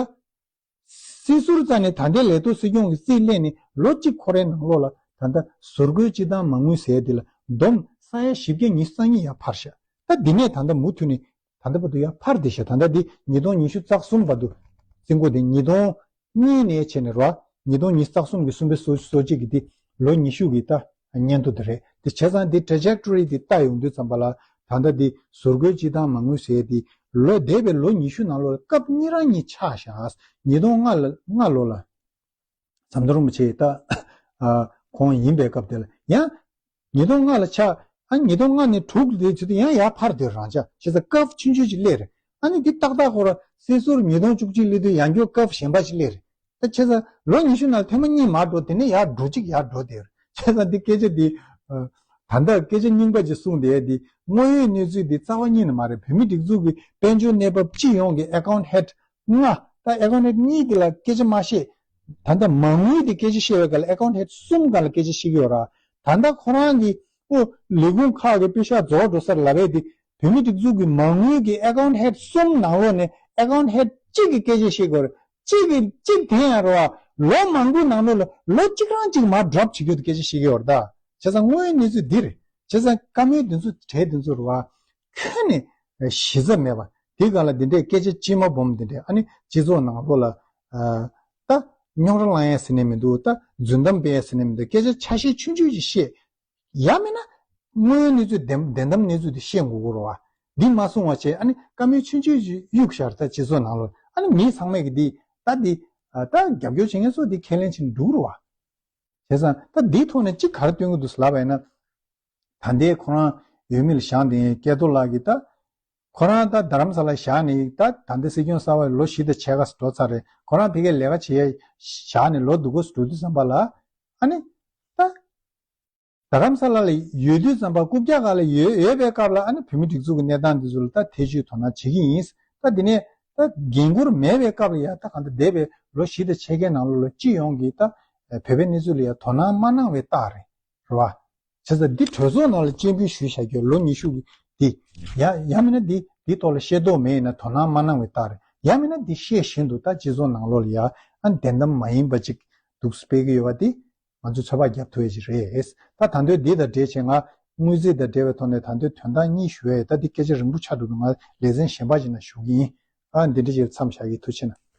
སྲིད་ཟུར་རྩ་ནས་ད་ལྟའི་ལས་ཐོག་སྲིད་སྐྱོང་གི་རྩིས་ལེན་ནས་ལོ་གཅིག་འཁོར་བའི་ནང་ལོགས་ལ་ད་ལྟ་ཟུར་བཀོད་སྤྱི་བཏང་མ་དངུལ་ཟེར་ཡ་དེ་ལ་བསྡོམས་ས་ཡ་བཞི་བརྒྱ་ཉི་ཤུ་རྩ་གཉིས་ཡར་འཕར་ཤག་ད་འདི་ནས་ད་ལྟ་མུ་མཐུད་ནས་ད་ལྟ་བར་དུ་ཡར་འཕར་བསྡད་ཤག་ད་ལྟ་འདི་ཉིས་སྟོང་ཉི་ཤུ་རྩ་གསུམ་བར་དུ་རྩིས་འགོ་དེ་ཉིས་སྟོང་གཉིས་ནས་བྱས་ནས་རོ། ཉིས་སྟོང་ཉི་ཤུ་རྩ་གསུམ་གྱི་གསུམ་པའི་སོ་སོ་གཅིག་གི་དེ་ལོ་ཉི་ཤུ་གི་ད་སྙན་ཐོ་དེ་རེད། དེ་བྱས་ཙང་དེ་trajectory་དེ་ལྟ་ཡོང་དུས་ཙམ་པ་ལ་ད་ལྟ་དེ་ཟུར་བཀོད་སྤྱི་བཏང་མ་དངུལ་ཟེར་དེ་ལོ་འདས་པའི་ལོ་ཉི་ཤུ་ནང་ལོགས་ལ་སྐབས་གཉིས་རང་གཉིས་ཆགས་ཤག་ཉིས་སྟོང་ལྔ་ལོ་ལ་ཟམ་གདོང་རིན་པོ་ཆེ་ད་ཁོང་ཡིན་པའི་སྐབས་དེ་ལ་ཡང་ཉིས་སྟོང་ལྔ་ལ་ཆགས། ཨ་ཉིས་སྟོང་ལྔ་ནས་དྲུག་དེ་ཚོ་དེ་ཡང་ཡར་འཕར་དེ་རང་ཆགས་བྱས་ཙང་ཀརབ་ཆུང་ཆུང་ཅིག་སླེབས་རེད། ཨ་ནི་འདི་ཏག་ཏག་ཁོ་ར་སྲིད་ཟུར་ཉིས་སྟོང་བཅུ་གཅིག་སླེབས་དུས་ཡང་བསྐྱར་ཀརབ་གཞན་པ་ཅིག་སླེབས་རེད། ད་བྱས་ཙང་ལོ་ཉི་ཤུ་ནང་ཐེངས་མ་གཉིས་མར་འགྲོ་དེ་ནས་ཡར་འགྲོ་གཅིག་ཡར་འགྲོ་དེ་རེད། བྱས་ཙང་འདི་སྐད་ཆ་འདི་ད་ལྟ་སྐད་ཆ་རྙིང་པ་ཅིག་གསུངས་དེ་འདི་དངོས་ཡོད་གནས་ཚུལ་འདི་རྩ་བ་ཉིད་ནས་མ་རེད། བོད་མི་སྒྲིག་འཛུགས་ཀྱི་དཔལ་འབྱོར་གནས་བབ་སྤྱི་ཡོངས་ཀྱི་ཨེ་ཀའུན་ཊི་ཧེཌ་ ལྔ་ད་ཨེ་ཀའུན་ཊ་ཧེཌ་གཉིས་དེ་ལ་སྐད་ཆ་མ་བཤད། ད་ལྟ་མ་དངུལ་དེ་སྐད་ཆ་བཤད་པའི་སྐབས་ལ་ཨེ་ཀའུན་ཊ་ཧེཌ་གསུམ་སྒང་ལ་སྐད་ཆ་བཤད་ཀྱི་ཡོད་ར། ད་ལྟ་ཁོ་རང་གི་ཨོ་ལས་ཁུངས་ཁག་གི་པེ་ཤག་རྫོགས་འགྲོ་སར་ལབ་པའི་དེ་བོད་མིའི་སྒྲིག་འཛུགས་ཀྱི་མ་དངུལ་གྱི་ཨེ་ཀའུན་ཊ་ཧེཌ་གསུམ་ནང་ལོགས་ནས་ཨེ་ཀའུན་ཊ་ཧེཌ་གཅིག་གི་སྐད་ཆ་བཤད་དགོས་རེད། གཅིག་གི་གཅིག་དེ་ཡང་རེད་བ། ལོ་མང་པོའི་ནང་ལོགས་ལ་ལོ་གཅིག་རང་གཅིག་མར་ཌོབ་བྱེད་རྒྱུ་དེ་སྐད་ཆ་བཤད་ཀྱི་ཡོད་རེད་ད། བྱས་ཙང་དངོས་ཡོད་གནས་ཚུལ་འདི་རེད། བྱས་ཙང་བཀའ་མོལ་འདི་ཚོ་གྲས་འདི་ཚོ་རེད་བ། ཁྱོན་ནས་གཞི་རྩ་མེད་པ། དེ་ག་ལ་འདི་འདྲའི་སྐད་ཆ་དཀྱིལ་མ་སྦོམ་འདི་འདྲའི་ཨ་ནི་སྤྱི་ཚོགས་ནང་ལོགས་ལ་ད་རྙོག་དྲ་བསླང་ཡ་ཟེར་ནས་མི་འདུག་ད་རྫུན་གཏམ་སྤེལ་ཡ་ཟེར་ནས་མི་འདུག་སྐད་ཆ་ཆ་ཤས་ཆུང་ཆུང་ཅིག་བཤད། ཡང་མིན་ན་དངོས་ཡོད་གནས་ཚུལ་བདེན་བདེན་གཏམ་གནས་ཚུལ་དེ་བཤད་དགོས་ཀྱི་རེད་བ། འདི་མ་གསུང་བ་བྱས་ཨ་ནི་བཀའ་མོལ་ཆུང་ཆུང་ཅིག་གཡུག་བཞག་ད་སྤྱི་ཚོགས་ནང་ལོགས་ཨ་ནི་མི་ཚང་མས་ཀྱི་འདི་ད་འདི་ད་རྒྱབ་སྐྱོར་བྱེད་མཁན་ཚོ་འདི་ཁས་ལེན་བྱེད་འགྲོ་གི་རེད་བ། བྱས་ཙང་ད་འདིའི་ཐོག་ནས་གཅིག་ག་རེ་སྟོན་གྱི་འདུག་ལབ་པ་ཡིན་ན། ད་ལྟའི་ཁོ་རང་འོས་མི་ལ་བཞེངས་དེ་སྐལ་རྡོར་ལགས་ཀྱིས་ད་ཁོ་རང་ད་རྡ་རམ་ས་ལ་བཞག་ནས་ད་ད་ལྟ་སྲིད་སྐྱོང་གསར་པ་ལོ་བཞི་དང་ཕྱེད་ཀ་ཙམ་འགྲོ་ཚར་རེད། ཁོ་རང་ཕ་གིར་ལས་ཀ་བྱེད་ཡ་བཞག་ནས་ལོ་འདི་ག་ཙམ་འགྲོ་དུས་ཙམ་པ་ལ་ཨ་ནི་ད་རྡ་རམ་ས་ལ་ལ་ཡོད་དུས་ཙམ་པ་རྐུབ་བཀྱག་སྒང་ལ་ཡོད་ཡོད་པའི་སྐབས་ལ་ཨ་ནི་བོད་མི་སྒྲིག་འཛུགས་ཀྱི་གནས་སྟངས་འདི་ཚོ་ལ་ད་ཐེ་བྱུས་དོ་སྣང་བྱེད་ཀྱི་ཡིན། ད་འདི་ནས་ད་འགན་འཁུར་མེད་པའི་སྐབས་ལ་ཡ་ད་གང་ལྟར་འདས་པའི་ལོ་བཞི་དང་ཕྱེད་ཀའི་ནང་ལོགས་ལ་སྤྱི་ཡོངས་ཀྱི་ད་བོད་པའི་གནས་ཚུལ་ལ་ཡ་དོ་སྣང་མ་གནང་བའི་རྟགས་རེད། རེད་བ། བྱས་ཙང་འདི་གྲོས་ཚོགས་ནང་ལ་སྤྱན་འབུལ་ཞུས་བཞག་རྒྱུ་ལོ་ཉི་ཤུ་གི་འདི། ཡ་ཡང་མིན་ན་འདི་འདི་ཐོག་ལ་ཤེས་རྟོགས་མེད་ཡིན་ན་དོ་སྣང་མ་གནང་བའི་རྟགས་རེད། ཡང་མིན་ན་འདི་ཤེས་བཞིན་དུ་ད་སྤྱི་ཚོགས་ནང་ལོགས་ལ་ཡ་ཨ་བདེན་གཏམ་མ་ཡིན་པ་ཅིག་འདུག་སྤེལ་གི་ཡོད་པ་འདི་ང་ཚོས་ཚོད་དཔག་རྒྱབ་ཐུབ་ཡ་ཅིག་རེད། ད་ད་འདོད་འདི་དང་འབྲེལ་བྱས་ང་དངུལ་རྩིས་དང་འབྲེལ་བའི་ཐོག་ནས་ད་འདོད་དོན་དག་གཉིས་ཞུ་ཡ་ཡོད། ད་འདི་སྐད་ཆ་རིང་པོ་ཆགས་འགྲོ་འདུག་ང་ལེ་ཚན་གཞན་པ་ཅིག་ནང་ཞུ་གི་ཡིན། ཨ་འདི་འདྲ་ཅིག་མཚམས་བཞག་གི། ཐུགས་རྗེ་གནང་།